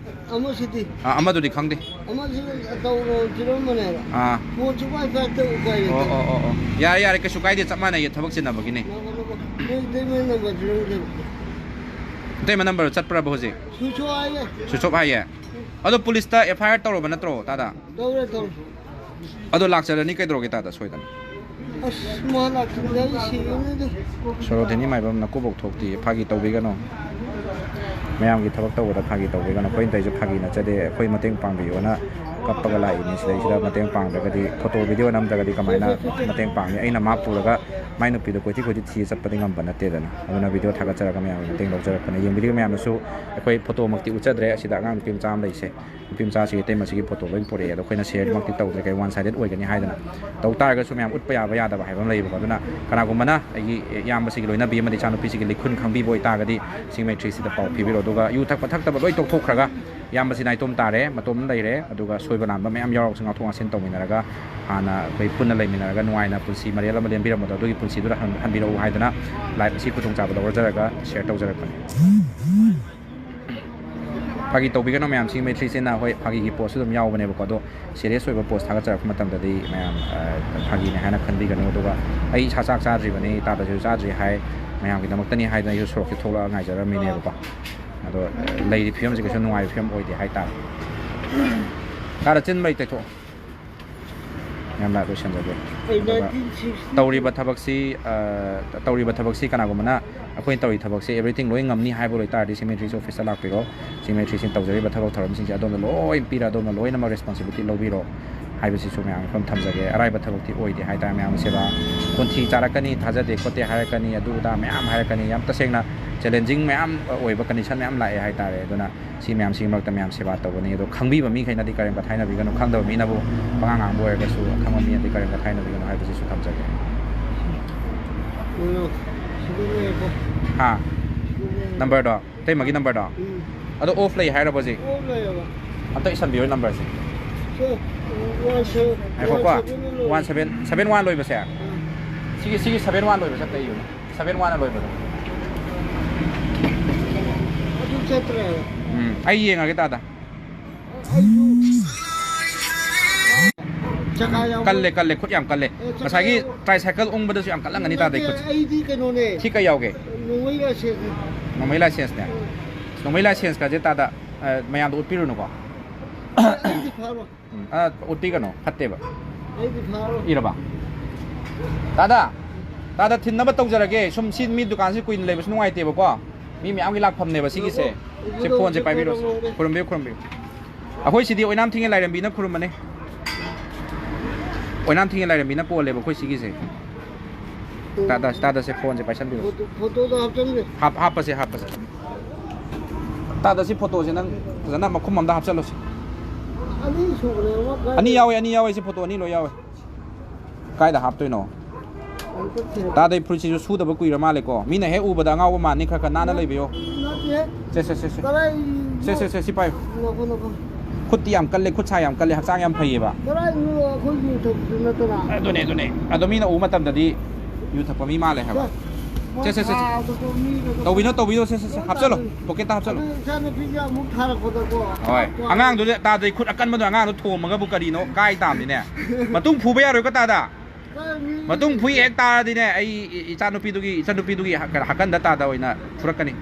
ꯑꯃꯁꯤꯗꯤ? ꯑꯥ, ꯑꯃꯗꯨꯗꯤ ꯈꯪꯗꯦ꯫ ꯑꯃꯁꯤ ꯇꯧꯔꯣ, ꯄꯤꯔꯝꯕꯅꯦꯕ꯫ ꯑꯥ꯫ ꯐꯣꯟ ꯁꯨꯡꯄꯥꯏ ꯄꯥꯏꯔꯛꯇꯦ, ꯎꯄꯥꯏ ꯂꯩꯇꯦ꯫ ꯑꯣ, ꯑꯣ, ꯑꯣ, ꯑꯣ꯫ ꯌꯥꯔꯦ, ꯌꯥꯔꯦ, ꯀꯩꯁꯨ ꯀꯥꯏꯗꯦ, ꯆꯞ ꯃꯥꯟꯅꯩꯌꯦ, ꯊꯕꯛ ꯆꯤꯟꯅꯕꯒꯤꯅꯦ꯫ ꯅꯣꯏ ꯏꯇꯩꯃꯩ ꯅꯝꯕꯔ ꯄꯤꯔꯝꯒꯦ꯫ ꯑꯇꯩ ꯅꯝꯕꯔ ꯆꯠꯄ꯭ꯔꯕ ꯍꯧꯖꯤꯛ? ꯁꯨꯁꯣ ꯍꯥꯏꯌꯦ꯫ ꯁꯨꯁꯣꯞ ꯍꯥꯏꯌꯦ? ꯑꯗꯣ ꯄꯨꯂꯤꯁꯇ ꯑꯦꯐ ꯑꯥꯏ ꯑꯥꯔ ꯇꯧꯔꯕ ꯅꯠꯇ꯭ꯔꯣ, ꯇꯥꯗ? ꯇꯧꯔꯦ, ꯇꯧꯔꯦ꯫ ꯑꯗꯣ ꯂꯥꯛꯆꯔꯅꯤ, ꯀꯩꯗꯧꯔꯒꯦ, ꯇꯥꯗ, ꯁꯣꯏꯗꯅ? ꯑꯁ, ꯃꯥ ꯂꯥꯛꯇ꯭ꯔꯗꯤ ꯑꯩ ꯁꯤꯔꯅꯤꯗ꯫ ꯁꯣꯔꯣꯊꯤꯅꯤ ꯃꯥꯏꯕꯝ ꯅꯀꯨꯕꯣꯛ ꯊꯣꯛꯇꯤ, ꯐꯥꯒꯤ ꯇꯧꯕꯤꯒꯅꯨ꯫ ꯃꯌꯥꯝꯒꯤ ꯊꯕꯛ ꯇꯧꯕꯗ ꯐꯥꯒꯤ ꯇꯧꯕꯤꯒꯅꯨ꯫ ꯑꯩꯈꯣꯏꯅ ꯇꯧꯔꯤꯁꯦ ꯐꯥꯒꯤ ꯅꯠꯆꯗꯦ꯫ ꯑꯩꯈꯣꯏ ꯃꯇꯦꯡ ꯄꯥꯡꯕꯤꯌꯣꯅ ꯀꯞꯄꯒ ꯂꯥꯛꯏꯅꯤ꯫ ꯁꯤꯗꯩꯁꯤꯗ ꯃꯇꯦꯡ ꯄꯥꯡꯗ꯭ꯔꯒꯗꯤ, ꯐꯣꯇꯣ ꯚꯤꯗꯤꯑꯣ ꯅꯝꯗ꯭ꯔꯒꯗꯤ ꯀꯃꯥꯏꯅ ꯃꯇꯦꯡ ꯄꯥꯡꯅꯤ? ꯑꯩꯅ ꯃꯥ ꯄꯨꯔꯒ ꯃꯥꯏ ꯅꯨꯄꯤꯗꯣ ꯀꯣꯏꯊꯤ ꯀꯣꯏꯊꯤ ꯊꯤ ꯆꯠꯄꯗꯤ ꯉꯝꯕ ꯅꯠꯇꯦꯗꯅ꯫ ꯑꯗꯨꯅ ꯚꯤꯗꯤꯑꯣ ꯊꯥꯒꯠꯆꯔꯒ ꯃꯌꯥꯝꯒꯤ ꯃꯇꯦꯡ ꯂꯧꯖꯔꯛꯄꯅꯦ꯫ ꯌꯦꯡꯕꯤꯔꯤꯕ ꯃꯌꯥꯝꯅꯁꯨ ꯑꯩꯈꯣꯏ ꯐꯣꯇꯣꯃꯛꯇꯤ ꯎꯠꯆꯗ꯭ꯔꯦ꯫ ꯑꯁꯤꯗ ꯑꯉꯥꯡ ꯅꯨꯄꯤ ꯃꯆꯥ ꯑꯃ ꯂꯩꯁꯦ꯫ ꯅꯨꯄꯤ ꯃꯆꯥꯁꯤꯒꯤ ꯏꯇꯩꯃꯁꯤꯒꯤ ꯐꯣꯇꯣ ꯂꯣꯏ ꯄꯨꯔꯛꯑꯦ꯫ ꯑꯗꯣ ꯑꯩꯈꯣꯏꯅ ꯁꯦꯌꯔꯃꯛꯇꯤ ꯇꯧꯗ꯭ꯔꯦ, ꯀꯩ ꯋꯥꯟ ꯁꯥꯏꯗꯦꯠ ꯑꯣꯏꯒꯅꯤ ꯍꯥꯏꯗꯅ꯫ ꯇꯧ ꯇꯥꯔꯒꯁꯨ ꯃꯌꯥꯝ ꯎꯠꯄ ꯌꯥꯕ ꯌꯥꯗꯕ ꯍꯥꯏꯕ ꯑꯃ ꯂꯩꯌꯦꯕꯀꯣ꯫ ꯑꯗꯨꯅ ꯀꯅꯥꯒꯨꯝꯕꯅ ꯑꯩꯒꯤ ꯏꯌꯥꯝꯕꯁꯤꯒꯤ ꯂꯣꯏꯅꯕꯤ ꯑꯃꯗꯤ ꯏꯆꯥꯅꯨꯄꯤꯁꯤꯒꯤ ꯂꯤꯈꯨꯟ ꯈꯪꯕꯤꯕ ꯑꯣꯏꯇꯥꯔꯒꯗꯤ ꯁꯤꯡꯃꯩ ꯊ꯭ꯔꯤꯁꯤꯗ ꯄꯥꯎ ꯄꯤꯕꯤꯔꯣ꯫ ꯑꯗꯨꯒ ꯌꯨ ꯊꯛꯄ ꯊꯛꯇꯕ ꯂꯣꯏ ꯇꯣꯛꯊꯣꯛꯈ꯭ꯔꯒ ꯏꯌꯥꯝꯕꯁꯤ ꯅꯥꯏꯇꯣꯝ ꯇꯥꯔꯦ, ꯃꯇꯣꯝ ꯂꯩꯔꯦ, ꯑꯗꯨꯒ ꯁꯣꯏꯕ ꯂꯥꯟꯕ ꯃꯌꯥꯝ ꯌꯥꯎꯔꯒꯁꯨ ꯉꯥꯛꯊꯣꯛ ꯉꯥꯛꯁꯤꯟ ꯇꯧꯃꯤꯟꯅꯔꯒ ꯍꯥꯟꯅ ꯑꯩꯈꯣꯏ ꯄꯨꯟꯅ ꯂꯩꯃꯤꯟꯅꯔꯒ ꯅꯨꯡꯉꯥꯏꯅ ꯄꯨꯟꯁꯤ ꯃꯔꯦꯜ ꯑꯃ ꯂꯦꯟꯕꯤꯔꯝꯕꯗꯣ ꯑꯗꯨꯒꯤ ꯄꯨꯟꯁꯤꯗꯨꯗ ꯍꯟ-, ꯍꯟꯕꯤꯔꯛꯎ ꯍꯥꯏꯗꯅ ꯂꯥꯏꯞ ꯑꯁꯤ ꯈꯨꯗꯣꯡꯆꯥꯕ ꯂꯧꯖꯔꯒ ꯁꯦꯌꯔ ꯇꯧꯖꯔꯛꯄꯅꯤ꯫ ꯐꯥꯒꯤ ꯇꯧꯕꯤꯒꯅꯨ ꯃꯌꯥꯝ, ꯁꯤꯡꯃꯩ ꯊ꯭ꯔꯤꯁꯤꯅ ꯍꯣꯏ ꯐꯥꯒꯤꯒꯤ ꯄꯣꯁꯁꯨ ꯑꯗꯨꯝ ꯌꯥꯎꯕꯅꯦꯕꯀꯣ꯫ ꯑꯗꯣ ꯁꯤꯔꯤꯌꯁ ꯑꯣꯏꯕ ꯄꯣꯁ ꯊꯥꯒꯠꯆꯔꯛꯄ ꯃꯇꯝꯗꯗꯤ ꯃꯌꯥꯝ, ꯑ, ꯐꯥꯒꯤꯅꯦ ꯍꯥꯏꯅ ꯈꯟꯕꯤꯒꯅꯨ꯫ ꯑꯗꯨꯒ ꯑꯩ ꯏꯁꯥ ꯆꯥꯛ ꯆꯥꯗ꯭ꯔꯤꯕꯅꯤ, ꯇꯥꯗꯁꯨ ꯆꯥꯗ꯭ꯔꯤ ꯍꯥꯏ, ꯃꯌꯥꯝꯒꯤꯗꯃꯛꯇꯅꯤ ꯍꯥꯏꯗꯅ ꯑꯩꯁꯨ ꯁꯣꯔꯣꯛꯁꯦ ꯊꯣꯛꯂꯛꯑ ꯉꯥꯏꯖꯔꯝꯃꯤꯅꯦꯕꯀꯣ꯫ ꯑꯗꯣ, ꯑ, ꯂꯩꯔꯤꯕ ꯐꯤꯕꯝꯁꯦ ꯀꯩꯁꯨ ꯅꯨꯡꯉꯥꯏꯕ ꯐꯤꯕꯝ ꯑꯣꯏꯗꯦ ꯍꯥꯏꯇꯥꯔꯦ꯫ ꯇꯥꯗ, ꯆꯤꯟ ꯃꯩ ꯇꯩꯊꯣꯛꯑꯣ꯫ ꯌꯥꯝꯅ ꯂꯣꯏꯁꯤꯟꯖꯒꯦ꯫ ꯑꯩ ꯑꯗꯨꯒ nineteen sixty ꯇꯧꯔꯤꯕ ꯊꯕꯛꯁꯤ, ꯑ, ꯇꯧꯔꯤꯕ ꯊꯕꯛꯁꯤ ꯀꯅꯥꯒꯨꯝꯕꯅ ꯑꯩꯈꯣꯏꯅ ꯇꯧꯔꯤ ꯊꯕꯛꯁꯦ everything ꯂꯣꯏ ꯉꯝꯅꯤ ꯍꯥꯏꯕ ꯑꯣꯏꯇꯥꯔꯗꯤ ꯁꯤꯡꯃꯩ ꯊ꯭ꯔꯤꯁꯤ ꯑꯣꯐꯤꯁꯇ ꯂꯥꯛꯄꯤꯔꯣ꯫ ꯁꯤꯡꯃꯩ ꯊ꯭ꯔꯤꯁꯤꯅ ꯇꯧꯖꯔꯤꯕ ꯊꯕꯛ ꯊꯧꯔꯝꯁꯤꯡꯁꯦ ꯑꯗꯣꯝꯗ ꯂꯣꯏ ꯄꯤꯔ ꯑꯗꯣꯝꯅ ꯂꯣꯏꯅꯃꯛ ꯔꯦꯁꯄꯣꯟꯁꯤꯕꯤꯂꯤꯇꯤ ꯂꯧꯕꯤꯔꯣ ꯍꯥꯏꯕꯁꯤꯁꯨ ꯃꯌꯥꯝꯒꯤ ꯃꯐꯝ ꯊꯝꯖꯒꯦ꯫ ꯑꯔꯥꯏꯕ ꯊꯕꯛꯇꯤ ꯑꯣꯏꯗꯦ ꯍꯥꯏꯇꯥꯔꯦ ꯃꯌꯥꯝꯒꯤ ꯁꯦꯕꯥ꯫ ꯈꯣꯟꯊꯤ ꯆꯥꯔꯛꯀꯅꯤ, ꯊꯥꯖꯗꯦ ꯈꯣꯠꯇꯦ ꯍꯥꯏꯔꯛꯀꯅꯤ, ꯑꯗꯨ ꯑꯗꯥ ꯃꯌꯥꯝ ꯍꯥꯏꯔꯛꯀꯅꯤ꯫ ꯌꯥꯝ ꯇꯁꯦꯡꯅ ꯆꯦꯂꯦꯟꯖꯤꯡ ꯃꯌꯥꯝ ꯑꯣꯏꯕ ꯀꯟꯗꯤꯁꯟ ꯃꯌꯥꯝ ꯂꯥꯛꯑꯦ ꯍꯥꯏꯇꯥꯔꯦ꯫ ꯑꯗꯨꯅ ꯁꯤ ꯃꯌꯥꯝꯁꯤꯒꯤ ꯃꯔꯛꯇ ꯃꯌꯥꯝ ꯁꯦꯕꯥ ꯇꯧꯒꯅꯤ꯫ ꯑꯗꯣ ꯈꯪꯕꯤꯕ ꯃꯤꯈꯩꯅꯗꯤ ꯀꯔꯦꯝ ꯀꯊꯥꯏꯅꯕꯤꯒꯅꯨ, ꯈꯪꯗꯕ ꯃꯤꯅꯕꯨ ꯄꯉꯥꯡ ꯉꯥꯡꯕ ꯑꯣꯏꯔꯒꯁꯨ ꯑꯈꯪꯕ ꯃꯤꯅꯗꯤ ꯀꯔꯦꯝ ꯀꯊꯥꯏꯅꯕꯤꯒꯅꯨ ꯍꯥꯏꯕꯁꯤꯁꯨ ꯊꯝꯖꯒꯦ꯫ ꯀꯩꯅꯣ, ꯁꯤꯗ ꯂꯩꯔꯦꯀꯣ꯫ ꯍꯥ? ꯁꯤꯗ ꯂꯩꯔꯦ꯫ ꯅꯝꯕꯔꯗꯣ? ꯏꯇꯩꯃꯒꯤ ꯅꯝꯕꯔꯗꯣ? ꯎꯝ꯫ ꯑꯗꯣ ꯑꯣꯐ ꯂꯩ ꯍꯥꯏꯔꯕ ꯍꯧꯖꯤꯛ? ꯑꯣꯐ ꯂꯩꯌꯦꯕ꯫ ꯑꯝꯇ ꯏꯁꯟꯕꯤꯌꯣ ꯅꯝꯕꯔꯁꯦ꯫ ꯁꯦ, ꯋꯥꯟ ꯁꯚꯦꯟ, ꯉꯥꯏꯈꯣꯀꯣ꯫ ꯋꯥꯟ ꯁꯚꯦꯟ ꯂꯣꯏꯔꯦ꯫ ꯋꯥꯟ ꯁꯚꯦꯟ, ꯁꯚꯦꯟ ꯋꯥꯟ ꯂꯣꯏꯕꯁꯦ? ꯎꯝ꯫ ꯁꯤꯒꯤ, ꯁꯤꯒꯤ ꯁꯚꯦꯟ ꯋꯥꯟ ꯂꯣꯏꯕꯁꯦ ꯑꯝꯇ ꯏꯌꯨꯅꯦ꯫ ꯁꯚꯦꯟ ꯋꯥꯟ ꯂꯣꯏꯕꯗꯣ꯫ ꯑꯗꯨ ꯆꯠꯇ꯭ꯔꯦ꯫ ꯎꯝ, ꯑꯩ ꯌꯦꯡꯉꯒꯦ ꯇꯥꯗ꯫ ꯑꯩꯁꯨ ꯆꯀꯥ ꯌꯥꯎꯕ꯫ ꯀꯜꯂꯦ, ꯀꯜꯂꯦ, ꯈꯨꯠ ꯌꯥꯝ ꯀꯜꯂꯦ꯫ ꯑꯦ, ꯆꯀꯥ ꯉꯁꯥꯏꯒꯤ ꯌꯥꯎꯕ꯫ ꯇ꯭ꯔꯥꯏꯁꯥꯏꯀꯜ ꯎꯪꯕꯗꯁꯨ ꯌꯥꯝ ꯀꯜꯂꯝꯒꯅꯤ ꯇꯥꯗ ꯅꯠꯇꯦ, ꯈꯨꯠꯁꯦ꯫ ꯑꯩꯗꯤ ꯀꯩꯅꯣꯅꯦ꯫ ꯁꯤ ꯀꯩ ꯌꯥꯎꯒꯦ? ꯅꯣꯡꯃꯩ ꯂꯥꯏꯁꯦꯟꯁꯅꯤ꯫ ꯅꯣꯡꯃꯩ ꯂꯥꯏꯁꯦꯟꯁꯅꯦ꯫ ꯅꯣꯡꯃꯩ ꯂꯥꯏꯁꯦꯟꯁꯀꯁꯦ ꯇꯥꯗ, ꯑ, ꯃꯌꯥꯝꯗ ꯎꯠꯄꯤꯔꯨꯅꯨꯀꯣ꯫ ꯑꯩꯗꯤ ꯐꯥꯔꯣꯏ꯫ ꯎꯝ, ꯑ, ꯎꯠꯄꯤꯒꯅꯣ, ꯐꯠꯇꯦꯕ꯫ ꯑꯩꯗꯤ ꯐꯥꯔꯣꯏ꯫ ꯏꯔꯕ? ꯇꯥꯗ, ꯇꯥꯗ, ꯊꯤꯟꯅꯕ ꯇꯧꯖꯔꯒꯦ꯫ ꯁꯨꯝ ꯁꯤ ꯃꯤ ꯗꯨꯀꯥꯟꯁꯤ ꯀꯨꯏꯅ ꯂꯩꯕꯁꯨ ꯅꯨꯡꯉꯥꯏꯇꯦꯕꯀꯣ꯫ ꯃꯤ ꯃꯌꯥꯝꯒꯤ ꯂꯥꯛꯐꯝꯅꯦꯕ ꯁꯤꯒꯤꯁꯦ꯫ ꯁꯤ ꯐꯣꯟꯁꯦ ꯄꯥꯏꯕꯤꯔꯣ꯫ ꯈꯨꯔꯨꯝꯕꯤꯌꯨ, ꯈꯨꯔꯨꯝꯕꯤꯌꯨ꯫ ꯑꯩꯈꯣꯏ ꯁꯤꯗꯤ ꯑꯣꯏꯅꯥꯝ ꯊꯤꯡꯉꯦ ꯂꯥꯏꯔꯦꯝꯕꯤꯅ ꯈꯨꯔꯨꯝꯕꯅꯦ꯫ ꯑꯣꯏꯅꯥꯝ ꯊꯤꯡꯉꯦ ꯂꯥꯏꯔꯦꯝꯕꯤꯅ ꯀꯣꯜꯂꯦꯕ ꯑꯩꯈꯣꯏ ꯁꯤꯒꯤꯁꯦ꯫ ꯇꯥꯗ, ꯇꯥꯗ, ꯁꯦ ꯐꯣꯟꯁꯦ ꯄꯥꯏꯁꯟꯕꯤꯔꯣ꯫ ꯐꯣꯇꯣ-, ꯐꯣꯇꯣꯗꯣ ꯍꯥꯞꯆꯟꯒꯦ꯫ ꯍꯥꯞ-, ꯍꯥꯞꯄꯁꯦ, ꯍꯥꯞꯄꯁꯦ꯫ ꯇꯥꯗ, ꯁꯤ ꯐꯣꯇꯣꯁꯦ ꯅꯪ ꯐꯖꯅ ꯃꯈꯨꯝ ꯑꯝꯗ ꯍꯥꯞꯆꯜꯂꯣꯁꯦ꯫ ꯑꯅꯤ ꯁꯨꯕꯅꯦ, ꯑꯃ ꯀꯥꯏ-, ꯑꯅꯤ ꯌꯥꯎꯋꯦ, ꯑꯅꯤ ꯌꯥꯎꯋꯦ, ꯁꯤ ꯐꯣꯇꯣ ꯑꯅꯤ ꯂꯣꯏ ꯌꯥꯎꯋꯦ꯫ ꯀꯥꯏꯗ ꯍꯥꯞꯇꯣꯏꯅꯣ? ꯑꯝꯇ ꯊꯤꯔꯛ-, ꯇꯥꯗ, ꯑꯩ ꯐꯨꯔꯤꯠꯁꯤꯁꯨ ꯁꯨꯗꯕ ꯀꯨꯏꯔ ꯃꯥꯜꯂꯦꯀꯣ꯫ ꯃꯤꯅ ꯍꯦꯛ ꯎꯕꯗ ꯑꯉꯥꯎꯕ ꯃꯥꯟꯅꯤ, ꯈꯔ ꯈꯔ ꯅꯥꯟꯅ ꯂꯩꯕꯤꯌꯣ꯫ ꯅꯠꯇꯦ꯫ ꯁꯦ, ꯁꯦ, ꯁꯦ, ꯁꯦ꯫ ꯀꯗꯥꯏ? ꯁꯦ, ꯁꯦ, ꯁꯦ, ꯁꯤ ꯄꯥꯏꯌꯨ꯫ ꯅꯈꯣ, ꯅꯈꯣ꯫ ꯈꯨꯠꯇꯤ ꯌꯥꯝ ꯀꯜꯂꯦ, ꯈꯨꯠ ꯁꯥ ꯌꯥꯝ ꯀꯜꯂꯦ, ꯍꯛꯆꯥꯡ ꯌꯥꯝ ꯐꯩꯌꯦꯕ꯫ ꯀꯗꯥꯏꯅꯣ ꯑꯩꯈꯣꯏ ꯌꯨ ꯊꯛꯄꯁꯨ ꯅꯠꯇꯅ? ꯑꯗꯨꯅꯦ, ꯑꯗꯨꯅꯦ꯫ ꯑꯗꯣ ꯃꯤꯅ ꯎꯕ ꯃꯇꯝꯗꯗꯤ ꯌꯨ ꯊꯛꯄ ꯃꯤ ꯃꯥꯜꯂꯦ ꯍꯥꯏꯕ꯫ ꯁꯦ, ꯁꯦ, ꯁꯦ, ꯁꯦ꯫ ꯊꯥꯗꯣ ꯃꯤꯗꯣ ꯇꯧꯕꯤꯅꯣ, ꯇꯧꯕꯤꯅꯣ, ꯁꯦ, ꯁꯦ, ꯁꯦ, ꯍꯥꯞꯆꯜꯂꯣ, ꯄꯣꯀꯦꯠꯇ ꯍꯥꯞꯆꯜꯂꯣ꯫ ꯑꯗꯨ ꯏꯆꯥꯅꯨꯄꯤꯁꯦ ꯑꯃꯨꯛ ꯊꯥꯔꯛꯄꯗꯀꯣ꯫ ꯍꯣꯏ, ꯑꯉꯥꯡꯗꯨꯗ ꯇꯥꯗꯩ ꯈꯨꯠ ꯑꯀꯟꯕꯗꯣ ꯑꯉꯥꯡꯗꯣ ꯊꯣꯝꯃꯒꯕꯨ ꯀꯔꯤꯅꯣ ꯀꯥꯏ ꯇꯥꯕꯅꯤꯅꯦ꯫ ꯃꯇꯨꯡ ꯐꯨꯕ ꯌꯥꯔꯣꯏꯀꯣ ꯇꯥꯗ꯫ ꯃꯇꯨꯡ ꯐꯨꯏ ꯍꯦꯛ ꯇꯥꯔꯗꯤꯅꯦ, ꯑꯩ ꯏ-, ꯏꯆꯥꯅꯨꯄꯤꯗꯨꯒꯤ, ꯏꯆꯥꯅꯨꯄꯤꯗꯨꯒꯤ ꯍ-, ꯀꯩꯅꯣ, ꯍꯀꯟꯗ ꯇꯥꯗ ꯑꯣꯏꯅ ꯐꯨꯔꯛꯀꯅꯤ꯫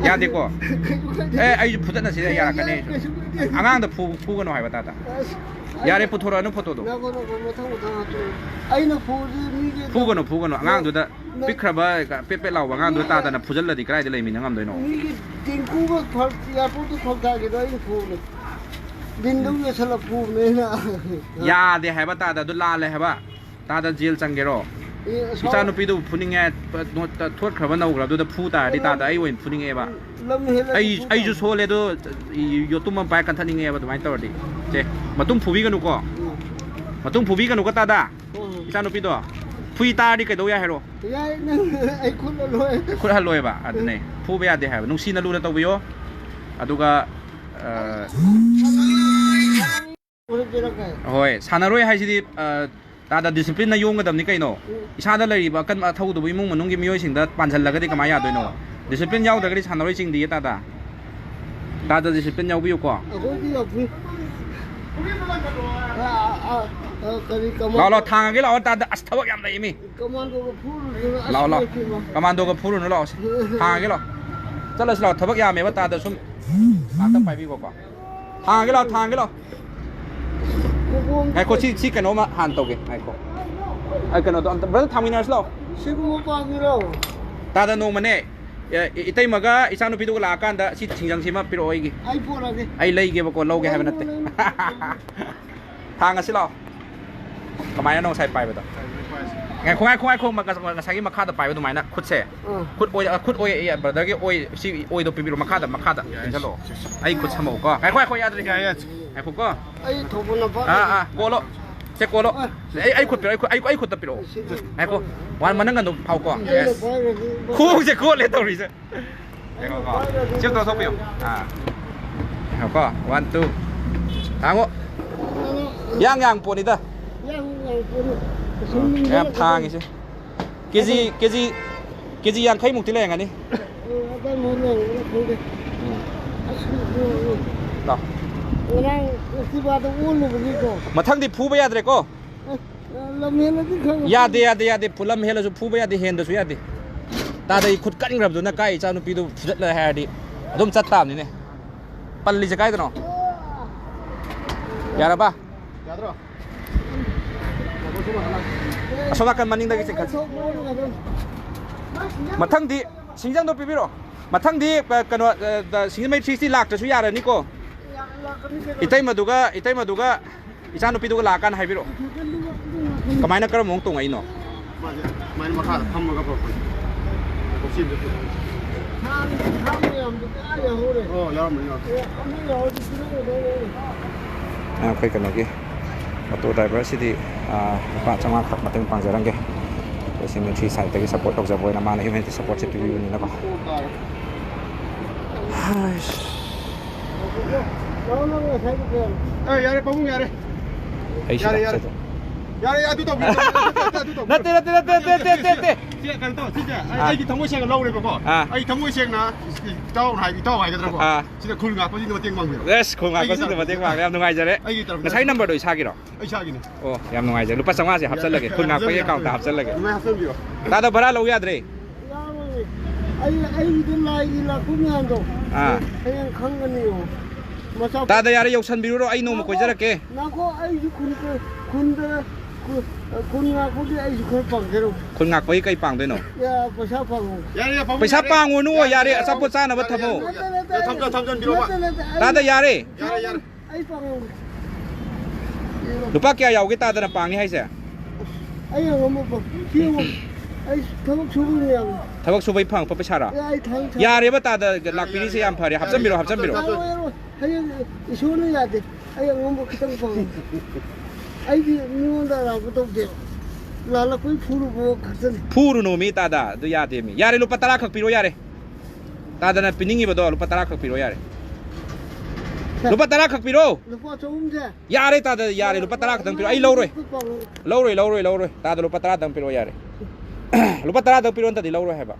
ꯌꯥꯗꯦꯀꯣ? ꯑꯦ, ꯑꯩꯁꯨ ꯐꯨꯗꯠꯅꯁꯤꯗ ꯌꯥꯔꯛꯀꯅꯤ ꯑꯩꯁꯨ꯫ ꯑꯉꯥꯡꯗ ꯐꯨ-, ꯐꯨꯒꯅꯨ ꯍꯥꯏꯕ ꯇꯥꯗ꯫ ꯌꯥꯔꯦ, ꯄꯨꯊꯣꯔꯛꯑꯅꯨ ꯐꯣꯇꯣꯗꯣ꯫ ꯉꯥꯏꯈꯣ, ꯉꯥꯏꯈꯣ, ꯃꯊꯪ, ꯃꯊꯪ ꯍꯥꯞꯇꯣꯏꯅꯦ꯫ ꯑꯩꯅ ꯐꯨꯕꯗꯤ ꯃꯤꯒꯤ ꯐꯨꯒꯅꯨ, ꯐꯨꯒꯅꯨ꯫ ꯑꯉꯥꯡꯗꯨꯗ ꯄꯤꯛꯈ꯭ꯔꯕ, ꯄꯦꯠ ꯄꯦꯠ ꯂꯥꯎꯕ ꯑꯉꯥꯡꯗꯨꯗ ꯇꯥꯗꯅ ꯐꯨꯖꯜꯂꯗꯤ ꯀꯗꯥꯏꯗ ꯂꯩꯃꯤꯟꯅ ꯉꯝꯗꯣꯏꯅꯣ? ꯃꯤꯒꯤ ꯇꯦꯡꯀꯨꯒ ꯐꯔꯛ, ꯏꯌꯥꯔꯄꯣꯔꯠꯇ ꯐꯔꯛ ꯇꯥꯈꯤꯗꯣ ꯑꯩꯅ ꯐꯨꯕꯅꯦ꯫ ꯗꯤꯟꯗꯧ ꯌꯦꯁꯜꯂ ꯐꯨꯕꯅꯦ ꯑꯩꯅ꯫ ꯌꯥꯗꯦ ꯍꯥꯏꯕ ꯇꯥꯗ, ꯑꯗꯨ ꯂꯥꯜꯂꯦ ꯍꯥꯏꯕ꯫ ꯇꯥꯗ ꯖꯦꯜ ꯆꯪꯒꯦꯔꯣ? ꯑꯦ, ꯑꯁ, ꯏꯆꯥꯅꯨꯄꯤꯗꯨ ꯐꯨꯅꯤꯡꯉꯦ, ꯊꯣꯠꯈ꯭ꯔꯕ ꯅꯧꯈ꯭ꯔꯕꯗꯨꯗ ꯐꯨ ꯇꯥꯔꯗꯤ ꯇꯥꯗ ꯑꯩ ꯑꯣꯏꯅ ꯐꯨꯅꯤꯡꯉꯛꯑꯦꯕ꯫ ꯂꯝ ꯍꯦꯜꯂꯗꯤ ꯑꯩ, ꯐꯨ ꯑꯩꯁꯨ ꯇꯥꯕꯅꯤ꯫ ꯁꯣꯜꯂꯦ ꯑꯗꯣ, ꯌꯣꯠꯇꯨꯝ ꯑꯃ ꯄꯥꯏꯔ ꯀꯟꯊꯠꯅꯤꯡꯉꯛꯑꯦꯕ ꯑꯗꯨꯃꯥꯏꯅ ꯇꯧꯔꯗꯤ꯫ ꯁꯦ, ꯃꯇꯨꯡ ꯐꯨꯕꯤꯒꯅꯨꯀꯣ꯫ ꯎꯝ. ꯃꯇꯨꯡ ꯐꯨꯕꯤꯒꯅꯨꯀꯣ ꯇꯥꯗ꯫ ꯍꯣꯏ, ꯍꯣꯏ. ꯏꯆꯥꯅꯨꯄꯤꯗꯣ ꯐꯨꯏ ꯇꯥꯔꯗꯤ ꯀꯩꯗꯧ ꯌꯥꯏ ꯍꯥꯏꯔꯣ? ꯌꯥꯏ, ꯅꯪ ꯑꯩ ꯈꯨꯠ ꯍꯜꯂꯣꯏ꯫ ꯈꯨꯠ ꯍꯜꯂꯣꯏꯕ, ꯑꯗꯨꯅꯦ꯫ ꯐꯨꯕ ꯌꯥꯗꯦ ꯍꯥꯏꯕ꯫ ꯅꯨꯡꯁꯤꯅ ꯂꯨꯅ ꯇꯧꯕꯤꯌꯣ꯫ ꯑꯗꯨꯒ, ꯑ, ꯐꯨꯔꯛꯀꯦꯔꯥ ꯀꯥꯏ? ꯍꯣꯏ, ꯁꯥꯟꯅꯔꯣꯏ ꯍꯥꯏꯁꯤꯗꯤ, ꯑ, ꯇꯥꯗ ꯗꯤꯁꯤꯄ꯭ꯂꯤꯟꯅ ꯌꯣꯝꯒꯗꯕꯅꯤ ꯀꯩꯅꯣ꯫ ꯏꯁꯥꯗ ꯂꯩꯔꯤꯕ ꯑꯀꯟꯕ ꯑꯊꯧꯗꯕ ꯏꯃꯨꯡ ꯃꯅꯨꯡꯒꯤ ꯃꯤꯑꯣꯏꯁꯤꯡꯗ ꯄꯥꯟꯁꯤꯜꯂꯒꯗꯤ ꯀꯃꯥꯏꯅ ꯌꯥꯗꯣꯏꯅꯣ? ꯗꯤꯁꯤꯄ꯭ꯂꯤꯟ ꯌꯥꯎꯗ꯭ꯔꯒꯗꯤ ꯁꯥꯟꯅꯔꯣꯏ ꯆꯤꯡꯗꯤꯌꯦ ꯇꯥꯗ꯫ ꯇꯥꯗ ꯗꯤꯁꯤꯄ꯭ꯂꯤꯟ ꯌꯥꯎꯕꯤꯌꯨꯀꯣ꯫ ꯑꯩꯈꯣꯏꯗꯤ ꯌꯥꯎꯐꯤ꯫ ꯑ, ꯑ, ꯑ, ꯑ, ꯀꯔꯤ ꯀꯃꯥꯟ-, ꯂꯥꯛꯑꯣ, ꯂꯥꯛꯑꯣ, ꯊꯥꯡꯉꯒꯦ ꯂꯥꯛꯑꯣ ꯇꯥꯗ꯫ ꯑꯁ, ꯊꯕꯛ ꯌꯥꯝ ꯂꯩꯃꯤ꯫ ꯀꯃꯥꯟꯗꯣꯒ ꯐꯨꯔꯨꯗꯅ ꯑꯁ ꯂꯥꯛꯑꯣ, ꯂꯥꯛꯑꯣ꯫ ꯂꯣꯏꯈꯤꯕ꯫ ꯀꯃꯥꯟꯗꯣꯒ ꯐꯨꯔꯨꯅꯨ ꯂꯥꯛꯑꯣꯁꯦ꯫ ꯊꯥꯡꯉꯒꯦ ꯂꯥꯛꯑꯣ꯫ ꯆꯠꯂꯁꯤ ꯂꯥꯛꯑꯣ, ꯊꯕꯛ ꯌꯥꯝꯃꯦꯕ ꯇꯥꯗ꯫ ꯁꯨꯝ ꯉꯥꯛꯇꯪ ꯄꯥꯏꯕꯤꯈꯣꯀꯣ꯫ ꯊꯥꯡꯉꯒꯦ ꯂꯥꯛꯑꯣ, ꯊꯥꯡꯉꯒꯦ ꯂꯥꯛꯑꯣ꯫ ꯉꯥꯏꯈꯣ, ꯁꯤ, ꯁꯤ ꯀꯩꯅꯣꯝꯃ ꯍꯥꯟꯅ ꯇꯧꯒꯦ꯫ ꯉꯥꯏꯈꯣ꯫ ꯑꯩ ꯀꯩꯅꯣꯗꯣ ꯑꯝꯇ, ꯕ꯭ꯔꯗꯔ, ꯊꯥꯡꯃꯤꯟꯅꯔꯁꯤ ꯂꯥꯛꯑꯣ꯫ ꯁꯤꯒꯨꯝꯕ ꯄꯥꯝꯃꯤꯔꯣ? ꯇꯥꯗ, ꯅꯣꯡꯃꯅꯦ, ꯑꯦ, ꯏ-, ꯏꯇꯩꯃꯒ ꯏꯆꯥꯅꯨꯄꯤꯗꯨꯒ ꯂꯥꯛꯑꯀꯥꯟꯗ ꯁꯤ ꯊꯤꯡꯖꯪꯁꯤꯃ ꯄꯤꯔꯛꯑꯣ ꯑꯩꯒꯤ꯫ ꯑꯩ ꯄꯣꯔꯛꯑꯒꯦ꯫ ꯑꯩ ꯂꯩꯒꯦꯕꯀꯣ, ꯂꯧꯒꯦ ꯍꯥꯏꯕ ꯅꯠꯇꯦ꯫ ꯂꯩꯔꯣ, ꯂꯩꯔꯣ꯫ ꯊꯥꯡꯉꯁꯤ ꯂꯥꯛꯑꯣ꯫ ꯀꯃꯥꯏꯅꯅꯣ ꯉꯁꯥꯏ ꯄꯥꯏꯕꯗꯣ? ꯉꯥꯏꯈꯣ, ꯉꯥꯏꯈꯣ, ꯉꯥꯏꯈꯣ, ꯃ-, ꯉꯁꯥꯏꯒꯤ ꯃꯈꯥꯗ ꯄꯥꯏꯕ ꯑꯗꯨꯃꯥꯏꯅ ꯈꯨꯠꯁꯦ꯫ ꯑꯥ꯫ ꯈꯨꯠ ꯑꯣꯏ-, ꯈꯨꯠ ꯑꯣꯏ, ꯕ꯭ꯔꯗꯔꯒꯤ ꯑꯣꯏ, ꯁꯤ ꯑꯣꯏꯗꯣ ꯄꯤꯕꯤꯔꯣ, ꯃꯈꯥꯗ, ꯃꯈꯥꯗ ꯆꯤꯡꯁꯜꯂꯛꯑꯣ꯫ ꯑꯩ ꯈꯨꯠ ꯁꯝꯃꯛꯎꯀꯣ꯫ ꯉꯥꯏꯈꯣ, ꯉꯥꯏꯈꯣ, ꯌꯥꯗ꯭ꯔꯦ꯫ ꯌꯥꯏ, ꯌꯥꯏ꯫ ꯉꯥꯏꯈꯣꯀꯣ꯫ ꯑꯩ ꯊꯣꯛꯄ ꯅꯄꯥ ꯑꯥ, ꯑꯥ, ꯀꯣꯜꯂꯣ꯫ ꯁꯦ, ꯀꯣꯜꯂꯣ꯫ ꯑꯥ꯫ ꯑꯩ, ꯑꯩ ꯈꯨꯠ ꯄꯤꯔꯣ, ꯑꯩ ꯈꯨꯠ, ꯑꯩ, ꯑꯩ ꯈꯨꯠꯇ ꯄꯤꯔꯛꯑꯣ꯫ ꯁꯤꯗ꯫ ꯉꯥꯏꯈꯣ꯫ ꯋꯥꯟ ꯃꯅꯪ ꯑꯗꯨꯝ ꯐꯥꯎꯀꯣ꯫ ꯑꯩꯅ ꯌꯦꯁ꯫ ꯄꯥꯏꯔꯗꯤ ꯈꯣꯡꯁꯦ ꯀꯣꯜꯂꯦ ꯇꯧꯔꯤꯁꯦ꯫ ꯉꯥꯏꯈꯣꯀꯣ꯫ ꯆꯦꯞ ꯇꯧꯊꯣꯛꯄꯤꯌꯨ꯫ ꯑꯥ꯫ ꯉꯥꯏꯈꯣꯀꯣ꯫ One, two. ꯊꯥꯡꯉꯣ꯫ ꯌꯥꯡ ꯌꯥꯡ ꯄꯣꯠꯅꯤꯗ꯫ ꯌꯥꯝ ꯌꯥꯝ ꯄꯣꯠꯅꯤ꯫ ꯎꯝ, ꯌꯥꯝ ꯊꯥꯡꯉꯤꯁꯦ꯫ ꯀꯦꯖꯤ, ꯀꯦꯖꯤ, ꯀꯦꯖꯤ ꯌꯥꯡꯈꯩꯃꯨꯛꯇꯤ ꯂꯩꯔꯝꯒꯅꯤ꯫ ꯑꯣ, ꯑꯗꯥꯏ ꯃꯑꯣꯡ ꯂꯩꯔꯝꯒꯅꯤ ꯈꯪꯗꯦ꯫ ꯎꯝ꯫ ꯑꯁ, ꯂꯥꯎ꯫ ꯉꯔꯥꯡ ꯐꯦꯁꯇꯤꯚꯦꯜꯗ ꯑꯣꯜꯂꯨꯕꯒꯤꯀꯣ꯫ ꯃꯊꯪꯗꯤ ꯐꯨꯕ ꯌꯥꯗ꯭ꯔꯦꯀꯣ꯫ ꯑꯦ, ꯂꯝꯍꯦꯜꯂꯗꯤ ꯈꯪꯉꯣꯏ꯫ ꯌꯥꯗꯦ, ꯌꯥꯗꯦ, ꯌꯥꯗꯦ꯫ ꯐꯨ-, ꯂꯝ ꯍꯦꯜꯂꯁꯨ ꯐꯨꯕ ꯌꯥꯗꯦ, ꯍꯦꯟꯗꯁꯨ ꯌꯥꯗꯦ꯫ ꯇꯥꯗ ꯑꯩ ꯈꯨꯠ ꯀꯟꯈ꯭ꯔꯕꯗꯨꯅ ꯀꯥꯏ ꯏꯆꯥꯅꯨꯄꯤꯗꯨ ꯐꯨꯗꯠꯂꯦ ꯍꯥꯏꯔꯗꯤ ꯑꯗꯨꯝ ꯆꯠ ꯇꯥꯕꯅꯤꯅꯦ꯫ ꯄꯜꯂꯤꯁꯦ ꯀꯥꯏꯗꯅꯣ? ꯌꯥꯔꯕ? ꯌꯥꯗ꯭ꯔꯣ? ꯑꯁꯣꯝ ꯅꯥꯀꯟ ꯃꯅꯤꯡꯗꯒꯤ ꯆꯤꯡꯈꯠꯁꯤ꯫ ꯃꯊꯪꯗꯤ ꯁꯤꯡꯖꯪꯗꯣ ꯄꯤꯕꯤꯔꯣ꯫ ꯃꯊꯪꯗꯤ, ꯑ, ꯀꯩꯅꯣ, ꯑ, ꯗ-, ꯁꯤꯡꯖꯃꯩ ꯊ꯭ꯔꯤ ꯁꯤꯛꯁꯇꯤ ꯂꯥꯛꯇ꯭ꯔꯁꯨ ꯌꯥꯔꯅꯤꯀꯣ? ꯏꯇꯩꯃꯗꯨꯒ, ꯏꯇꯩꯃꯗꯨꯒ ꯏꯆꯥꯅꯨꯄꯤꯗꯨꯒ ꯂꯥꯛꯑꯀꯥꯟꯗ ꯍꯥꯏꯕꯤꯔꯛꯑꯣ꯫ ꯀꯃꯥꯏꯅ, ꯀꯔꯝꯕ ꯃꯑꯣꯡ ꯇꯣꯡꯉꯛꯏꯅꯣ? ꯃꯥꯁꯦ ꯁꯨꯃꯥꯏꯅ ꯃꯈꯥꯗ ꯐꯝꯃꯒ ꯄꯨꯔꯛꯄꯅꯤ꯫ ꯀꯛꯆꯤꯡꯗ ꯄꯨꯔꯛꯄꯅꯤ꯫ ꯊꯥꯡ, ꯊꯥꯡ ꯃꯌꯥꯝꯗꯨ ꯀꯥꯏ ꯌꯥꯍꯧꯔꯦ? ꯑꯣ, ꯌꯥꯎꯔꯝꯕꯅꯤ, ꯌꯥꯎꯔꯝꯕꯅꯤ꯫ ꯑꯦ, ꯑꯃ ꯌꯥꯎꯔꯗꯤ ꯄꯤꯔꯛꯑꯣꯏꯗꯧꯅꯦ꯫ ꯑꯩꯈꯣꯏ ꯀꯩꯅꯣꯒꯤ ꯑꯣꯇꯣ ꯗ꯭ꯔꯥꯏꯚꯔꯁꯤꯗꯤ, ꯑꯥ, ꯂꯨꯄꯥ ꯆꯥꯝꯃꯉꯥ ꯈꯛ ꯃꯇꯦꯡ ꯄꯥꯡꯖꯔꯝꯒꯦ꯫ ꯑꯩꯈꯣꯏ ꯁꯤ ꯃꯤꯂꯤꯇ꯭ꯔꯤ ꯁꯥꯏꯠꯇꯒꯤ ꯁꯞꯄꯣꯔꯠ ꯇꯧꯖꯕ ꯑꯣꯏꯅ ꯃꯥꯅ ꯍ꯭ꯌꯨꯃꯦꯅꯤꯇꯤ ꯁꯞꯄꯣꯔꯠꯁꯦ ꯄꯤꯕꯤꯕꯅꯤꯅꯀꯣ꯫ ꯍꯥꯏꯁ꯫ ꯑ, ꯌꯥꯔꯦ, ꯄꯥꯕꯨꯡ, ꯌꯥꯔꯦ꯫ ꯑꯩ ꯁꯤꯗ ꯌꯥꯔꯦ, ꯌꯥꯔꯦ꯫ ꯆꯠꯂꯣ꯫ ꯌꯥꯔꯦ, ꯑꯗꯨ ꯇꯧꯕꯤꯌꯨ, ꯑꯗꯨ ꯇꯧꯕꯤꯌꯨ, ꯑꯗꯨ ꯇꯧꯕꯤꯌꯨ꯫ ꯅꯠꯇꯦ, ꯅꯠꯇꯦ, ꯅꯠꯇꯦ, ꯅꯠꯇꯦ, ꯅꯠꯇꯦ, ꯅꯠꯇꯦ꯫ ꯁꯤ, ꯀꯩꯅꯣ ꯇꯧ, ꯁꯤꯁꯦ, ꯑꯩ, ꯑꯥ꯫ ꯑꯩꯒꯤ ꯊꯃꯣꯏ ꯁꯦꯡꯅ ꯂꯧꯔꯦꯕꯀꯣ꯫ ꯑꯥ꯫ ꯑꯩ ꯊꯃꯣꯏ ꯁꯦꯡꯅ, ꯏꯇꯥꯎ ꯍꯥꯏ-, ꯏꯇꯥꯎ ꯍꯥꯏꯒꯗ꯭ꯔꯥꯀꯣ? ꯑꯥ꯫ ꯁꯤꯗ ꯈꯨꯜ ꯉꯥꯛꯄꯁꯤꯡꯗ ꯃꯇꯦꯡ ꯄꯥꯡꯕꯤꯔꯣ꯫ ꯑꯦꯁ, ꯈꯨꯜ ꯉꯥꯛꯄꯁꯤꯡꯗ ꯑꯩꯒꯤ ꯃꯇꯦꯡ ꯄꯥꯡꯕ ꯌꯥꯝ ꯅꯨꯡꯉꯥꯏꯖꯔꯦ꯫ ꯑꯩꯒꯤ ꯇꯔꯐꯇ ꯉꯁꯥꯏ ꯅꯝꯕꯔꯗꯣ ꯏꯁꯥꯒꯤꯔꯣ? ꯑꯩ ꯏꯁꯥꯒꯤꯅꯦ꯫ ꯑꯣ, ꯌꯥꯝ ꯅꯨꯡꯉꯥꯏꯖꯔꯦ꯫ ꯂꯨꯄꯥ ꯆꯥꯝꯃꯉꯥꯁꯦ ꯍꯥꯞꯆꯜꯂꯒꯦ, ꯈꯨꯜ ꯉꯥꯛꯄꯒꯤ ꯍꯥꯞꯆꯜꯂꯒꯦ, ꯑꯦꯀꯥꯎꯟꯇ ꯍꯥꯞꯆꯜꯂꯒꯦ꯫ ꯑꯗꯨꯃꯥꯏꯅ ꯍꯥꯞꯆꯟꯕꯤꯔꯣ꯫ ꯇꯥꯗ, ꯚꯔꯥ ꯂꯧ ꯌꯥꯗ꯭ꯔꯦ꯫ ꯌꯥꯔꯣꯏꯌꯦ꯫ ꯑꯩ ꯑꯩꯒꯤꯗꯤ ꯂꯥꯏꯒꯤ ꯂꯥꯛꯄ ꯃꯌꯥꯝꯗꯣ ꯑꯥ꯫ ꯍꯌꯦꯡ ꯈꯪꯒꯅꯤꯌꯣ꯫ ꯃꯆꯥ ꯇꯥꯗ ꯌꯥꯔꯦ, ꯌꯧꯁꯟꯕꯤꯔꯨꯔꯣ, ꯑꯩ ꯅꯣꯡꯃ ꯉꯥꯏꯈꯣ, ꯀꯣꯏꯖꯔꯛꯀꯦ꯫ ꯉꯥꯏꯈꯣ, ꯑꯩꯁꯨ ꯈꯨꯟ, ꯈꯨꯟꯗ, ꯈꯨ-, ꯈꯨꯟ ꯉꯥꯛꯄꯒꯤ ꯑꯩꯁꯨ ꯈꯔ ꯄꯥꯡꯖꯔꯛꯎ꯫ ꯈꯨꯟ ꯉꯥꯛꯄꯒꯤ ꯀꯩ ꯄꯥꯡꯗꯣꯏꯅꯣ? ꯌꯥ, ꯄꯩꯁꯥ ꯄꯥꯡꯉꯨ꯫ ꯌꯥꯔꯦ, ꯌꯥꯔꯦ, ꯄꯥꯕꯨꯡ, ꯄꯩꯁꯥ ꯌꯥꯔꯦ꯫ ꯄꯥꯡꯉꯨꯅꯨ, ꯌꯥꯔꯦ, ꯌꯥꯔꯦ, ꯑꯆꯥꯄꯣꯠ ꯆꯥꯅꯕ ꯊꯝꯃꯣ꯫ ꯅꯠꯇꯦ, ꯅꯠꯇꯦ, ꯊꯝꯖ-, ꯊꯝꯖꯟꯕꯤꯔꯣꯕ꯫ ꯅꯠꯇꯦ, ꯅꯠꯇꯦ, ꯑꯩ ꯇꯥꯗ ꯌꯥꯔꯦ꯫ ꯌꯥꯔꯦ, ꯌꯥꯔꯦ꯫ ꯑꯩ ꯄꯥꯡꯉꯝꯒꯦ꯫ ꯂꯨꯄꯥ ꯀꯌꯥ ꯌꯥꯎꯒꯦ ꯇꯥꯗꯅ ꯄꯥꯡꯉꯤ ꯍꯥꯏꯁꯦ? ꯑꯩ ꯑꯉꯝꯕ ꯄꯥꯡ-, ꯁꯤ ꯌꯦꯡꯉꯣ꯫ ꯑꯩ ꯊꯕꯛ ꯁꯨꯕ ꯃꯌꯥꯝ꯫ ꯊꯕꯛ ꯁꯨꯕꯩ ꯐꯪꯉꯛꯄ ꯄꯩꯁꯥꯔꯣ? ꯑꯦ, ꯑꯩ ꯊꯥꯡ ꯊꯥꯡ-, ꯌꯥꯔꯦꯕ ꯇꯥꯗ, ꯂꯥꯛꯄꯤꯔꯤꯁꯦ ꯌꯥꯝ ꯐꯔꯦ꯫ ꯍꯥꯞꯆꯟꯕꯤꯔꯣ, ꯍꯥꯞꯆꯟꯕꯤꯔꯣ꯫ ꯌꯥꯔꯣꯏ, ꯌꯥꯔꯣꯏ꯫ ꯍꯌꯦꯡ ꯏꯁꯣꯔꯅ ꯌꯥꯗꯦ꯫ ꯑꯩ ꯑꯉꯝꯕ ꯈꯤꯇꯪ ꯄꯥꯡꯉꯝꯒꯦ꯫ ꯑꯩꯗꯤ ꯃꯤꯉꯣꯟꯗ ꯑꯔꯥꯟꯕ ꯇꯧꯗꯦ꯫ ꯂꯥꯜꯂꯛꯄꯩ ꯐꯨꯔꯨꯕ ꯈꯛꯇꯅꯤ꯫ ꯐꯨꯔꯨꯅꯣ ꯃꯤ ꯇꯥꯗ, ꯑꯗꯨ ꯌꯥꯗꯦ ꯃꯤ꯫ ꯌꯥꯔꯦ, ꯂꯨꯄꯥ ꯇꯔꯥ ꯈꯛ ꯄꯤꯔꯣ ꯌꯥꯔꯦ꯫ ꯇꯥꯗꯅ ꯄꯤꯅꯤꯡꯉꯤꯕꯗꯣ ꯂꯨꯄꯥ ꯇꯔꯥ ꯈꯛ ꯄꯤꯔꯣ ꯌꯥꯔꯦ꯫ ꯂꯨꯄꯥ ꯇꯔꯥ ꯈꯛ ꯄꯤꯔꯣ꯫ ꯂꯨꯄꯥ ꯆꯍꯨꯝꯁꯦ꯫ ꯌꯥꯔꯦ ꯇꯥꯗ, ꯌꯥꯔꯦ, ꯂꯨꯄꯥ ꯇꯔꯥ ꯈꯛꯇꯪ ꯄꯤꯔꯣ꯫ ꯑꯩ ꯂꯧꯔꯣꯏ꯫ ꯂꯧꯔꯣꯏ, ꯂꯧꯔꯣꯏ, ꯂꯧꯔꯣꯏ꯫ ꯇꯥꯗ ꯂꯨꯄꯥ ꯇꯔꯥꯗꯪ ꯄꯤꯔꯣ ꯌꯥꯔꯦ꯫ ꯂꯨꯄꯥ ꯇꯔꯥꯗꯪ ꯄꯤꯔꯣ ꯅꯠꯇ꯭ꯔꯗꯤ ꯂꯧꯔꯣꯏ ꯍꯥꯏꯕ꯫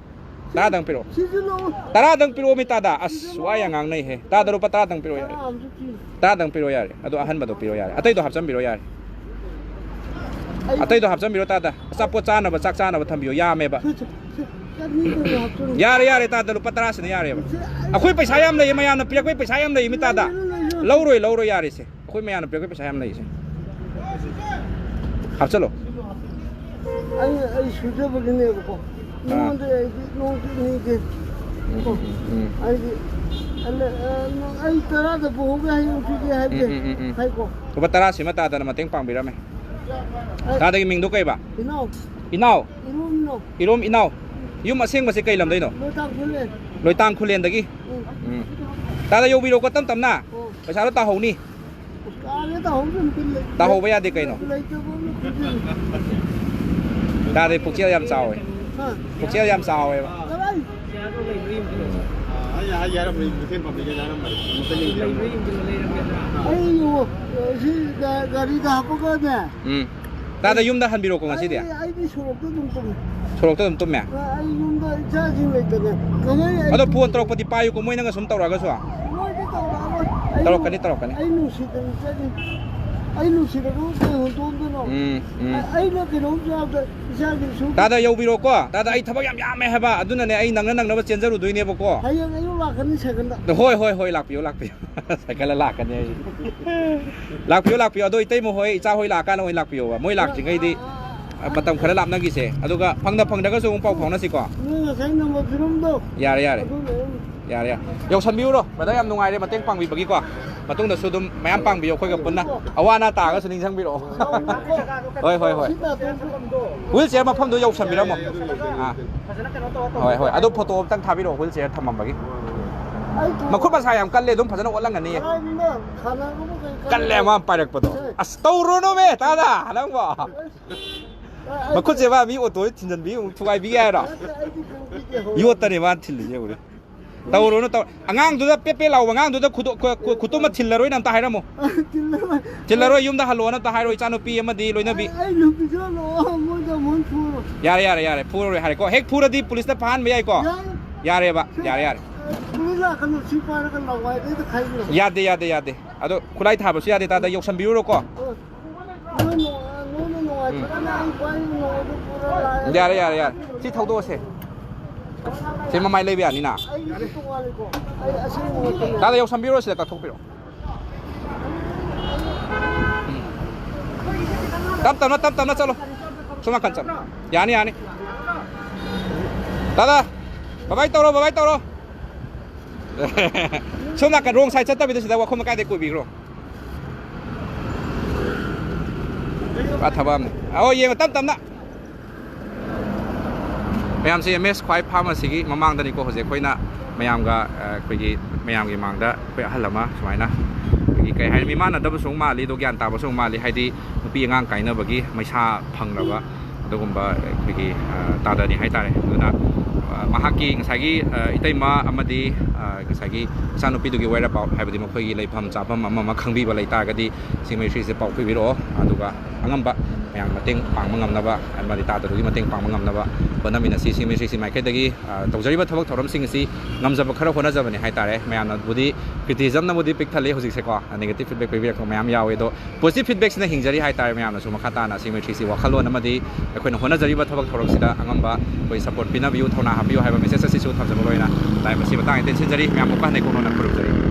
ꯇꯔꯥꯗꯪ ꯄꯤꯔꯣ꯫ ꯁꯤꯁꯨ ꯂꯧ꯫ ꯇꯔꯥꯗꯪ ꯄꯤꯔꯣ ꯃꯤ ꯇꯥꯗ꯫ ꯑꯁ, ꯁꯤꯁꯨ ꯋꯥ ꯂꯧ꯫ ꯌꯥꯝ ꯉꯥꯡꯅꯩꯍꯦ꯫ ꯇꯥꯗ ꯂꯨꯄꯥ ꯇꯔꯥꯗꯪ ꯄꯤꯔꯣ ꯌꯥꯔꯦ꯫ ꯇꯔꯥ ꯑꯃꯁꯨ ꯄꯤꯌꯨ꯫ ꯇꯔꯥꯗꯪ ꯄꯤꯔꯣ ꯌꯥꯔꯦ꯫ ꯑꯗꯣ ꯑꯍꯟꯕꯗꯣ ꯄꯤꯔꯣ ꯌꯥꯔꯦ꯫ ꯑꯇꯩꯗꯣ ꯍꯥꯞꯆꯟꯕꯤꯔꯣ ꯌꯥꯔꯦ꯫ ꯑꯩ ꯑꯇꯩꯗꯣ ꯍꯥꯞꯆꯟꯕꯤꯔꯣ ꯇꯥꯗ꯫ ꯑꯆꯥꯄꯣꯠ ꯆꯥꯅꯕ, ꯆꯥꯛ ꯆꯥꯅꯕ ꯊꯝꯕꯤꯌꯣ꯫ ꯌꯥꯝꯃꯦꯕ꯫ ꯁꯤ, ꯁꯤ, ꯁꯤ, ꯆꯠꯅꯤꯗꯨ ꯍꯥꯞꯆꯤꯜꯂꯨ꯫ ꯌꯥꯔꯦ, ꯌꯥꯔꯦ ꯇꯥꯗ, ꯂꯨꯄꯥ ꯇꯔꯥꯁꯤꯅ ꯌꯥꯔꯦꯕ꯫ ꯁꯤ, ꯑꯩ ꯑꯩꯈꯣꯏ ꯄꯩꯁꯥ ꯌꯥꯝ ꯂꯩꯌꯦ, ꯃꯌꯥꯝꯅ ꯄꯤꯔꯛꯄꯩ ꯄꯩꯁꯥ ꯌꯥꯝ ꯂꯩꯌꯦ ꯃꯤ ꯇꯥꯗ꯫ ꯂꯩꯔꯦ, ꯂꯩꯔꯦ꯫ ꯂꯧꯔꯣꯏ, ꯂꯧꯔꯣꯏ, ꯌꯥꯔꯦꯁꯦ꯫ ꯑꯩꯈꯣꯏ ꯃꯌꯥꯝꯅ ꯄꯤꯔꯛꯄ ꯄꯩꯁꯥ ꯌꯥꯝ ꯂꯩꯔꯤꯁꯦ꯫ ꯍꯥꯞꯆꯜꯂꯣ꯫ ꯑꯩ, ꯑꯩ ꯁꯨꯖꯕꯒꯤꯅꯦꯕꯀꯣ꯫ ꯑꯥ꯫ ꯅꯉꯣꯟꯗ ꯑꯩꯗꯤ ꯅꯣꯡꯗꯤ ꯅꯤꯗꯦ꯫ ꯎꯝ, ꯎꯝ, ꯎꯝ꯫ ꯑꯩꯗꯤ, ꯑꯂ-, ꯑ, ꯅꯪ ꯑꯩ ꯇꯔꯥꯗ ꯄꯨꯍꯧꯒꯦ ꯍꯥꯏꯌꯦ, ꯄꯤꯒꯦ ꯍꯥꯏꯗꯦ꯫ ꯎꯝ, ꯎꯝ, ꯎꯝ, ꯎꯝ꯫ ꯍꯥꯏꯀꯣ꯫ ꯂꯨꯄꯥ ꯇꯔꯥꯁꯤꯃ ꯇꯥꯗꯅ ꯃꯇꯦꯡ ꯄꯥꯡꯕꯤꯔꯝꯃꯦ꯫ ꯑꯩ ꯇꯥꯗꯒꯤ ꯃꯤꯡꯗꯣ ꯀꯩꯕ? ꯏꯅꯥꯎ꯫ ꯏꯅꯥꯎ? ꯏꯔꯣꯝ ꯏꯅꯥꯎ꯫ ꯏꯔꯣꯝ ꯏꯅꯥꯎ꯫ ꯌꯨꯝ ꯑꯁꯦꯡꯕꯁꯦ ꯀꯩ ꯂꯝꯗꯩꯅꯣ? ꯂꯣꯏꯇꯥꯡ ꯈꯨꯂꯦꯟ꯫ ꯂꯣꯏꯇꯥꯡ ꯈꯨꯂꯦꯟꯗꯒꯤ? ꯎꯝ꯫ ꯎꯝ꯫ ꯇꯥꯗ ꯌꯧꯕꯤꯔꯣꯀꯣ ꯇꯞ ꯇꯞꯅ꯫ ꯑꯣ꯫ ꯄꯩꯁꯥꯗꯣ ꯇꯥꯍꯧꯅꯤ꯫ ꯇꯥꯔꯦ, ꯇꯥꯍꯧꯗꯅ ꯕꯤꯜ ꯂꯩ-, ꯇꯥꯍꯧꯕ ꯌꯥꯗꯦ ꯀꯩꯅꯣ? ꯂꯩꯇꯕ ꯑꯃ ꯈꯨꯖꯤꯜ꯫ ꯇꯥꯗꯦ, ꯄꯨꯛꯆꯦꯜ ꯌꯥꯝ ꯆꯥꯎꯋꯦ꯫ ꯍꯥ? ꯄꯨꯛꯆꯦꯜ ꯌꯥꯝ ꯆꯥꯎꯋꯦꯕ꯫ ꯀꯗꯥꯏ? ꯑꯩ ꯍꯥꯏ ꯌꯥꯔꯝꯕꯅꯤ, ꯀꯩꯊꯦꯜ ꯐꯝꯃꯤꯒ ꯌꯥꯔꯝꯕꯅꯤ꯫ ꯑꯃꯨꯛꯇ ꯌꯦꯡꯕꯤꯔꯝꯃꯣ꯫ ꯑꯩ ꯌꯦꯡꯉꯣ, ꯁꯤ ꯒꯥ-, ꯒꯥꯔꯤꯗ ꯍꯥꯞꯄꯒꯅꯦ꯫ ꯎꯝ꯫ ꯇꯥꯗ ꯌꯨꯝꯗ ꯍꯟꯕꯤꯔꯣꯀꯣ ꯉꯁꯤꯗꯤ? ꯑꯩ, ꯑꯩꯗꯤ ꯁꯣꯔꯣꯛꯇ ꯑꯗꯨꯝ ꯇꯨꯝꯃꯤ꯫ ꯁꯣꯔꯣꯛꯇ ꯑꯗꯨꯝ ꯇꯨꯝꯃꯦ? ꯑ, ꯑꯩ ꯌꯨꯝꯗ ꯏꯆꯥꯁꯤꯡ ꯂꯩꯇꯅ ꯀꯃꯥꯏꯅ ꯑꯩ ꯑꯗꯣ ꯐꯣꯟ ꯇꯨꯝꯗꯣꯏꯅꯣ? ꯇꯧꯔꯛꯄꯗꯤ ꯄꯥꯏꯌꯨꯀꯣ, ꯃꯣꯏꯅꯒ ꯁꯨꯝ ꯇꯧꯔꯛꯑꯒꯁꯨ꯫ ꯃꯣꯏꯗꯤ ꯇꯧꯔꯛꯑꯔꯣꯏ꯫ ꯑꯩ ꯇꯧꯔꯛꯀꯅꯤ, ꯇꯧꯔꯛꯀꯅꯤ꯫ ꯑꯩ ꯅꯨꯡꯁꯤꯗꯅ ꯆꯠꯂꯤ꯫ ꯑꯩ ꯅꯨꯡꯁꯤꯔꯒꯕꯨ ꯀꯩ ꯍꯨꯟꯗꯣꯛꯑꯝꯗꯣꯏꯅꯣ? ꯎꯝ, ꯎꯝ꯫ ꯑꯩꯅ ꯀꯩꯅꯣꯝ ꯆꯥꯕꯗ ꯏꯆꯥꯒꯤ ꯁꯨ- ꯇꯥꯗ ꯌꯧꯕꯤꯔꯣꯀꯣ꯫ ꯇꯥꯗ, ꯑꯩ ꯊꯕꯛ ꯌꯥꯝ ꯌꯥꯝꯃꯦ ꯍꯥꯏꯕ, ꯑꯗꯨꯅꯅꯦ ꯑꯩ ꯅꯪꯅ ꯅꯪꯅꯕ ꯆꯦꯟꯖꯔꯨꯗꯣꯏꯅꯦꯕꯀꯣ꯫ ꯍꯌꯦꯡ ꯑꯌꯨꯛ ꯂꯥꯛꯀꯅꯤ ꯁꯥꯏꯀꯜꯗ꯫ ꯍꯣꯏ, ꯍꯣꯏ, ꯍꯣꯏ, ꯂꯥꯛꯄꯤꯌꯨ, ꯂꯥꯛꯄꯤꯌꯨ꯫ ꯁꯥꯏꯀꯜꯗ ꯂꯥꯛꯀꯅꯤ ꯑꯩ꯫ ꯂꯥꯛꯄꯤꯌꯨ, ꯂꯥꯛꯄꯤꯌꯨ꯫ ꯑꯗꯣ ꯏꯇꯩꯃ ꯍꯣꯏ, ꯏꯆꯥ ꯍꯣꯏ ꯂꯥꯛꯑꯀꯥꯟꯗ ꯑꯣꯏꯅ ꯂꯥꯛꯄꯤꯌꯣꯕ꯫ ꯃꯣꯏ ꯂꯥꯛꯇ꯭ꯔꯤꯉꯩꯗꯤ, ꯑ, ꯃꯇꯝ ꯈꯔ ꯂꯥꯞꯅꯈꯤꯁꯦ꯫ ꯑꯗꯨꯒ ꯐꯪꯗ ꯐꯪꯗ꯭ꯔꯒꯁꯨ ꯑꯃꯨꯛ ꯄꯥꯎ ꯐꯥꯎꯅꯁꯤꯀꯣ꯫ ꯅꯣꯏ ꯉꯁꯥꯏ ꯅꯝꯕꯔ ꯄꯤꯔꯝꯕꯗꯣ꯫ ꯌꯥꯔꯦ, ꯌꯥꯔꯦ꯫ ꯑꯗꯨ ꯂꯩꯔꯝꯃꯤ꯫ ꯌꯥꯔꯦ, ꯌꯥꯔꯦ꯫ ꯌꯧꯁꯟꯕꯤꯔꯨꯔꯣ꯫ ꯕ꯭ꯔꯗꯔ, ꯌꯥꯝ ꯅꯨꯡꯉꯥꯏꯔꯦ ꯃꯇꯦꯡ ꯄꯥꯡꯕꯤꯕꯒꯤꯀꯣ꯫ ꯃꯇꯨꯡꯗꯁꯨ ꯑꯗꯨꯝ ꯃꯌꯥꯝ ꯄꯥꯡꯕꯤꯌꯣ ꯑꯩꯈꯣꯏꯒ ꯄꯨꯟꯅ꯫ ꯑꯋꯥ ꯑꯅꯥ ꯇꯥꯔꯒꯁꯨ ꯅꯤꯡꯁꯤꯡꯕꯤꯔꯛꯑꯣ꯫ ꯍꯣꯏ, ꯍꯣꯏ, ꯍꯣꯏ꯫ ꯁꯤ ꯅꯥꯇꯣꯟꯁꯦ ꯋꯤꯜ ꯆꯤꯌꯔ ꯃꯐꯝꯗꯣ ꯌꯧꯁꯟꯕꯤꯔꯝꯃꯣ꯫ ꯑꯥ꯫ ꯍꯣꯏ, ꯍꯣꯏ꯫ ꯑꯗꯨ ꯐꯣꯇꯣ ꯑꯝꯇꯪ ꯊꯥꯕꯤꯔꯛꯑꯣ, ꯋꯤꯜ ꯆꯤꯌꯔ ꯊꯝꯃꯝꯕꯒꯤ꯫ ꯑꯩ ꯃꯈꯨꯠ ꯃꯁꯥ ꯌꯥꯝ ꯀꯜꯂꯦ, ꯑꯗꯨꯝ ꯐꯖꯅ ꯑꯣꯠꯂꯝꯒꯅꯤꯌꯦ꯫ ꯀꯗꯥꯏꯗꯅꯣ? ꯁꯥꯟꯅꯕꯕꯨ ꯀꯩ ꯀꯜꯂꯦ, ꯀꯜꯂꯦ? ꯃꯥ ꯄꯥꯏꯔꯛꯄꯗꯣ꯫ ꯑꯁ, ꯇꯧꯔꯨꯅꯨꯃꯦ, ꯇꯥꯗ, ꯅꯪꯕꯣ꯫ ꯑꯩ, ꯑꯩ ꯃꯈꯨꯠꯁꯦ ꯃꯥ ꯃꯤ ꯑꯣꯇꯣꯗ ꯊꯤꯟꯖꯟꯕꯤ, ꯑꯃꯨꯛ ꯊꯨꯒꯥꯏꯕꯤꯒꯦ ꯍꯥꯏꯔꯣ? ꯅꯠꯇꯦ, ꯑꯩꯗꯤ ꯀꯩꯅꯣ ꯄꯤꯗꯦ, ꯍꯧꯔꯦ꯫ ꯌꯣꯠꯇꯅꯦ ꯃꯥ ꯊꯤꯜꯂꯤꯁꯦ, ꯌꯦꯡꯉꯨꯅꯦ꯫ ꯇꯧꯔꯨꯅꯨ, ꯇꯧ-, ꯑꯉꯥꯡꯗꯨꯗ ꯄꯦ ꯄꯦ ꯂꯥꯎꯕ ꯑꯉꯥꯡꯗꯨꯗ ꯈꯨꯗꯣ-, ꯈꯨ-, ꯈꯨ-, ꯈꯨꯇꯨꯝꯕ ꯊꯤꯜꯂꯔꯣꯏꯅ ꯑꯝꯇ ꯍꯥꯏꯔꯝꯃꯣ꯫ ꯊꯤꯜꯂꯔꯣꯏ꯫ ꯊꯤꯜꯂꯔꯣꯏ, ꯌꯨꯝꯗ ꯍꯜꯂꯣꯅ ꯑꯝꯇ ꯍꯥꯏꯔꯣ, ꯏꯆꯥꯅꯨꯄꯤ ꯑꯃꯗꯤ ꯂꯣꯏꯅꯕꯤ꯫ ꯑꯩ, ꯑꯩ ꯅꯨꯄꯤꯁꯨ ꯍꯜꯂꯣ, ꯃꯣꯏꯗ ꯑꯃꯨꯛ ꯐꯨꯔꯣ꯫ ꯌꯥꯔꯦ, ꯌꯥꯔꯦ, ꯌꯥꯔꯦ, ꯐꯨꯔꯔꯣꯏ ꯍꯥꯏꯔꯦꯀꯣ꯫ ꯍꯦꯛ ꯐꯨꯔꯗꯤ ꯄꯨꯂꯤꯁꯇ ꯐꯥꯍꯟꯕ ꯌꯥꯏꯀꯣ꯫ ꯌꯥꯏ꯫ ꯌꯥꯔꯦꯕ, ꯁꯤ ꯌꯥꯔꯦ, ꯌꯥꯔꯦ꯫ ꯄꯨꯂꯤꯁ ꯂꯥꯛꯀꯅꯨ, ꯁꯤ ꯄꯥꯏꯔꯒ ꯂꯋꯥꯏꯗꯩꯗ ꯈꯥꯏꯕꯤꯔꯣ꯫ ꯌꯥꯗꯦ, ꯌꯥꯗꯦ, ꯌꯥꯗꯦ꯫ ꯑꯗꯣ ꯈꯨꯠꯂꯥꯏ ꯊꯥꯕꯁꯨ ꯌꯥꯗꯦ, ꯇꯥꯗ, ꯌꯧꯁꯟꯕꯤꯔꯨꯔꯣꯀꯣ꯫ ꯑ, ꯅꯣꯏ ꯅꯨꯡꯉꯥꯏ-, ꯅꯣꯏꯅ ꯅꯨꯡꯉꯥꯏꯇ꯭ꯔꯒꯅ ꯑꯩ ꯄꯥꯏꯔꯒ ꯅꯣꯡꯃꯗ ꯄꯨꯔ ꯂꯥꯛꯑꯦ꯫ ꯌꯥꯔꯦ, ꯌꯥꯔꯦ, ꯌꯥꯔꯦ꯫ ꯁꯤ ꯊꯧꯗꯣꯛꯑꯁꯦ꯫ ꯁꯤ ꯃꯃꯥꯏ ꯂꯩꯕ ꯌꯥꯅꯤꯅ꯫ ꯑꯩꯒꯤꯁꯨ ꯇꯣꯉꯥꯜꯂꯤꯀꯣ꯫ ꯑꯩ ꯑꯁꯦꯡꯕ ꯉꯥꯛꯇꯅꯦ꯫ ꯇꯥꯗ, ꯌꯧꯁꯟꯕꯤꯔꯣ, ꯁꯤꯗ ꯀꯛꯊꯣꯛꯄꯤꯔꯣ꯫ ꯎꯝ꯫ ꯇꯞ ꯇꯞꯅ, ꯇꯞ ꯇꯞꯅ ꯆꯠꯂꯣ꯫ ꯁꯣꯝ ꯅꯥꯀꯟ ꯆꯠꯂꯣ꯫ ꯌꯥꯅꯤ, ꯌꯥꯅꯤ꯫ ꯇꯥꯗ, ꯕꯕꯥꯏ ꯇꯧꯔꯣ, ꯕꯕꯥꯏ ꯇꯧꯔꯣ꯫ ꯁꯣꯝ ꯅꯥꯀꯟ ꯔꯣꯡ ꯁꯥꯏꯗ ꯆꯠꯇꯕꯤꯗ ꯁꯤꯗ ꯋꯥꯈꯣꯝ ꯂꯩꯀꯥꯏꯗꯩ ꯀꯣꯏꯕꯤꯈ꯭ꯔꯣ꯫ ꯄꯨꯔꯥ ꯊꯕꯛ ꯑꯃꯅꯤ꯫ ꯑꯍꯣꯏ, ꯌꯦꯡꯉꯣ, ꯇꯞ ꯇꯞꯅ꯫ ꯃꯌꯥꯝꯁꯦ ꯑꯦꯝ ꯑꯦꯁ ꯈ꯭ꯋꯥꯏ ꯐꯥꯔꯃꯥꯁꯤꯒꯤ ꯃꯃꯥꯡꯗꯅꯤꯀꯣ ꯍꯧꯖꯤꯛ ꯑꯩꯈꯣꯏꯅ ꯃꯌꯥꯝꯒ, ꯑ, ꯑꯩꯈꯣꯏꯒꯤ ꯃꯌꯥꯝꯒꯤ ꯃꯥꯡꯗ ꯑꯩꯈꯣꯏ ꯑꯍꯜ ꯑꯃ ꯁꯨꯃꯥꯏꯅ ꯑꯩꯈꯣꯏꯒꯤ, ꯀꯩ ꯍꯥꯏꯅꯤ, ꯃꯤꯃꯥꯟꯅꯗꯕꯁꯨ ꯑꯃꯨꯛ ꯃꯥꯜꯂꯤ, ꯑꯗꯣ ꯒ꯭ꯌꯥꯟ ꯇꯥꯕꯁꯨ ꯑꯃꯨꯛ ꯃꯥꯜꯂꯤ꯫ ꯍꯥꯏꯗꯤ ꯅꯨꯄꯤ ꯑꯉꯥꯡ ꯀꯥꯏꯅꯕꯒꯤ ꯃꯩꯁꯥ ꯐꯪꯅꯕ ꯑꯗꯨꯒꯨꯝꯕ ꯑꯩꯈꯣꯏꯒꯤ, ꯑ, ꯇꯥꯗꯅꯤ ꯍꯥꯏꯇꯥꯔꯦ꯫ ꯑꯗꯨꯅ, ꯑ, ꯃꯍꯥꯛꯀꯤ ꯉꯁꯥꯏꯒꯤ, ꯑ, ꯏꯇꯩꯃ ꯑꯃꯗꯤ, ꯑ, ꯉꯁꯥꯏꯒꯤ ꯏꯆꯥꯅꯨꯄꯤꯗꯨꯒꯤ whereabout, ꯍꯥꯏꯕꯗꯤ ꯃꯈꯣꯏꯒꯤ ꯂꯩꯐꯝ ꯆꯥꯐꯝ ꯑꯃ ꯑꯃ ꯈꯪꯕꯤꯕ ꯂꯩꯇꯥꯔꯒꯗꯤ ꯁꯤꯡꯃꯩ ꯊ꯭ꯔꯤꯁꯦ ꯄꯥꯎ ꯄꯤꯕꯤꯔꯛꯑꯣ꯫ ꯑꯗꯨꯒ ꯑꯉꯝꯕ ꯃꯌꯥꯝ ꯃꯇꯦꯡ ꯄꯥꯡꯕ ꯉꯝꯅꯕ ꯑꯃꯗꯤ ꯇꯥꯗꯕꯒꯤ ꯃꯇꯦꯡ ꯄꯥꯡꯕ ꯉꯝꯅꯕ ꯍꯣꯠꯅꯃꯤꯟꯅꯁꯤ꯫ ꯁꯤꯃꯤꯇ꯭ꯔꯤꯁꯤ ꯃꯥꯏꯀꯩꯗꯒꯤ, ꯑ, ꯇꯧꯖꯔꯤꯕ ꯊꯕꯛ ꯊꯧꯔꯝꯁꯤꯡ ꯑꯁꯤ ꯉꯝꯖꯕ ꯈꯔ ꯍꯣꯠꯅꯖꯕꯅꯤ ꯍꯥꯏꯇꯥꯔꯦ꯫ ꯃꯌꯥꯝꯅꯕꯨꯗꯤ criticismꯅꯕꯨꯗꯤ ꯄꯤꯛ ꯊꯜꯂꯤ ꯍꯧꯖꯤꯛꯁꯦꯀꯣ, negative feedback ꯄꯤꯕꯤꯔꯛꯄ ꯃꯌꯥꯝ ꯌꯥꯎꯋꯤ, ꯑꯗꯣ positive feedbackꯁꯤꯅ ꯍꯤꯡꯖꯔꯤ ꯍꯥꯏꯇꯥꯔꯦ꯫ ꯃꯌꯥꯝꯅꯁꯨ ꯃꯈꯥ ꯇꯥꯅ ꯁꯤꯃꯤꯇ꯭ꯔꯤꯁꯤ ꯋꯥꯈꯜꯂꯣꯟ ꯑꯃꯗꯤ ꯑꯩꯈꯣꯏꯅ ꯍꯣꯠꯅꯖꯔꯤꯕ ꯊꯕꯛ ꯊꯧꯔꯝꯁꯤꯗ ꯑꯉꯝꯕ ꯑꯩꯈꯣꯏ support ꯄꯤꯅꯕꯤꯌꯨ, ꯊꯧꯅꯥ ꯍꯥꯞꯄꯤꯌꯨ ꯍꯥꯏꯕ message ꯑꯁꯤꯁꯨ ꯊꯝꯖꯕ ꯂꯣꯏꯅ live ꯑꯁꯤ ꯃꯇꯥꯡ ꯑꯁꯤꯗ ꯇꯦꯟꯁꯤꯟꯖꯔꯤ꯫ ꯃꯌꯥꯝ ꯑꯃꯨꯛꯀ ꯍꯟꯅ ꯏꯀꯣꯛ ꯅꯧꯅ ꯈꯨꯔꯨꯝꯖꯔꯤ꯫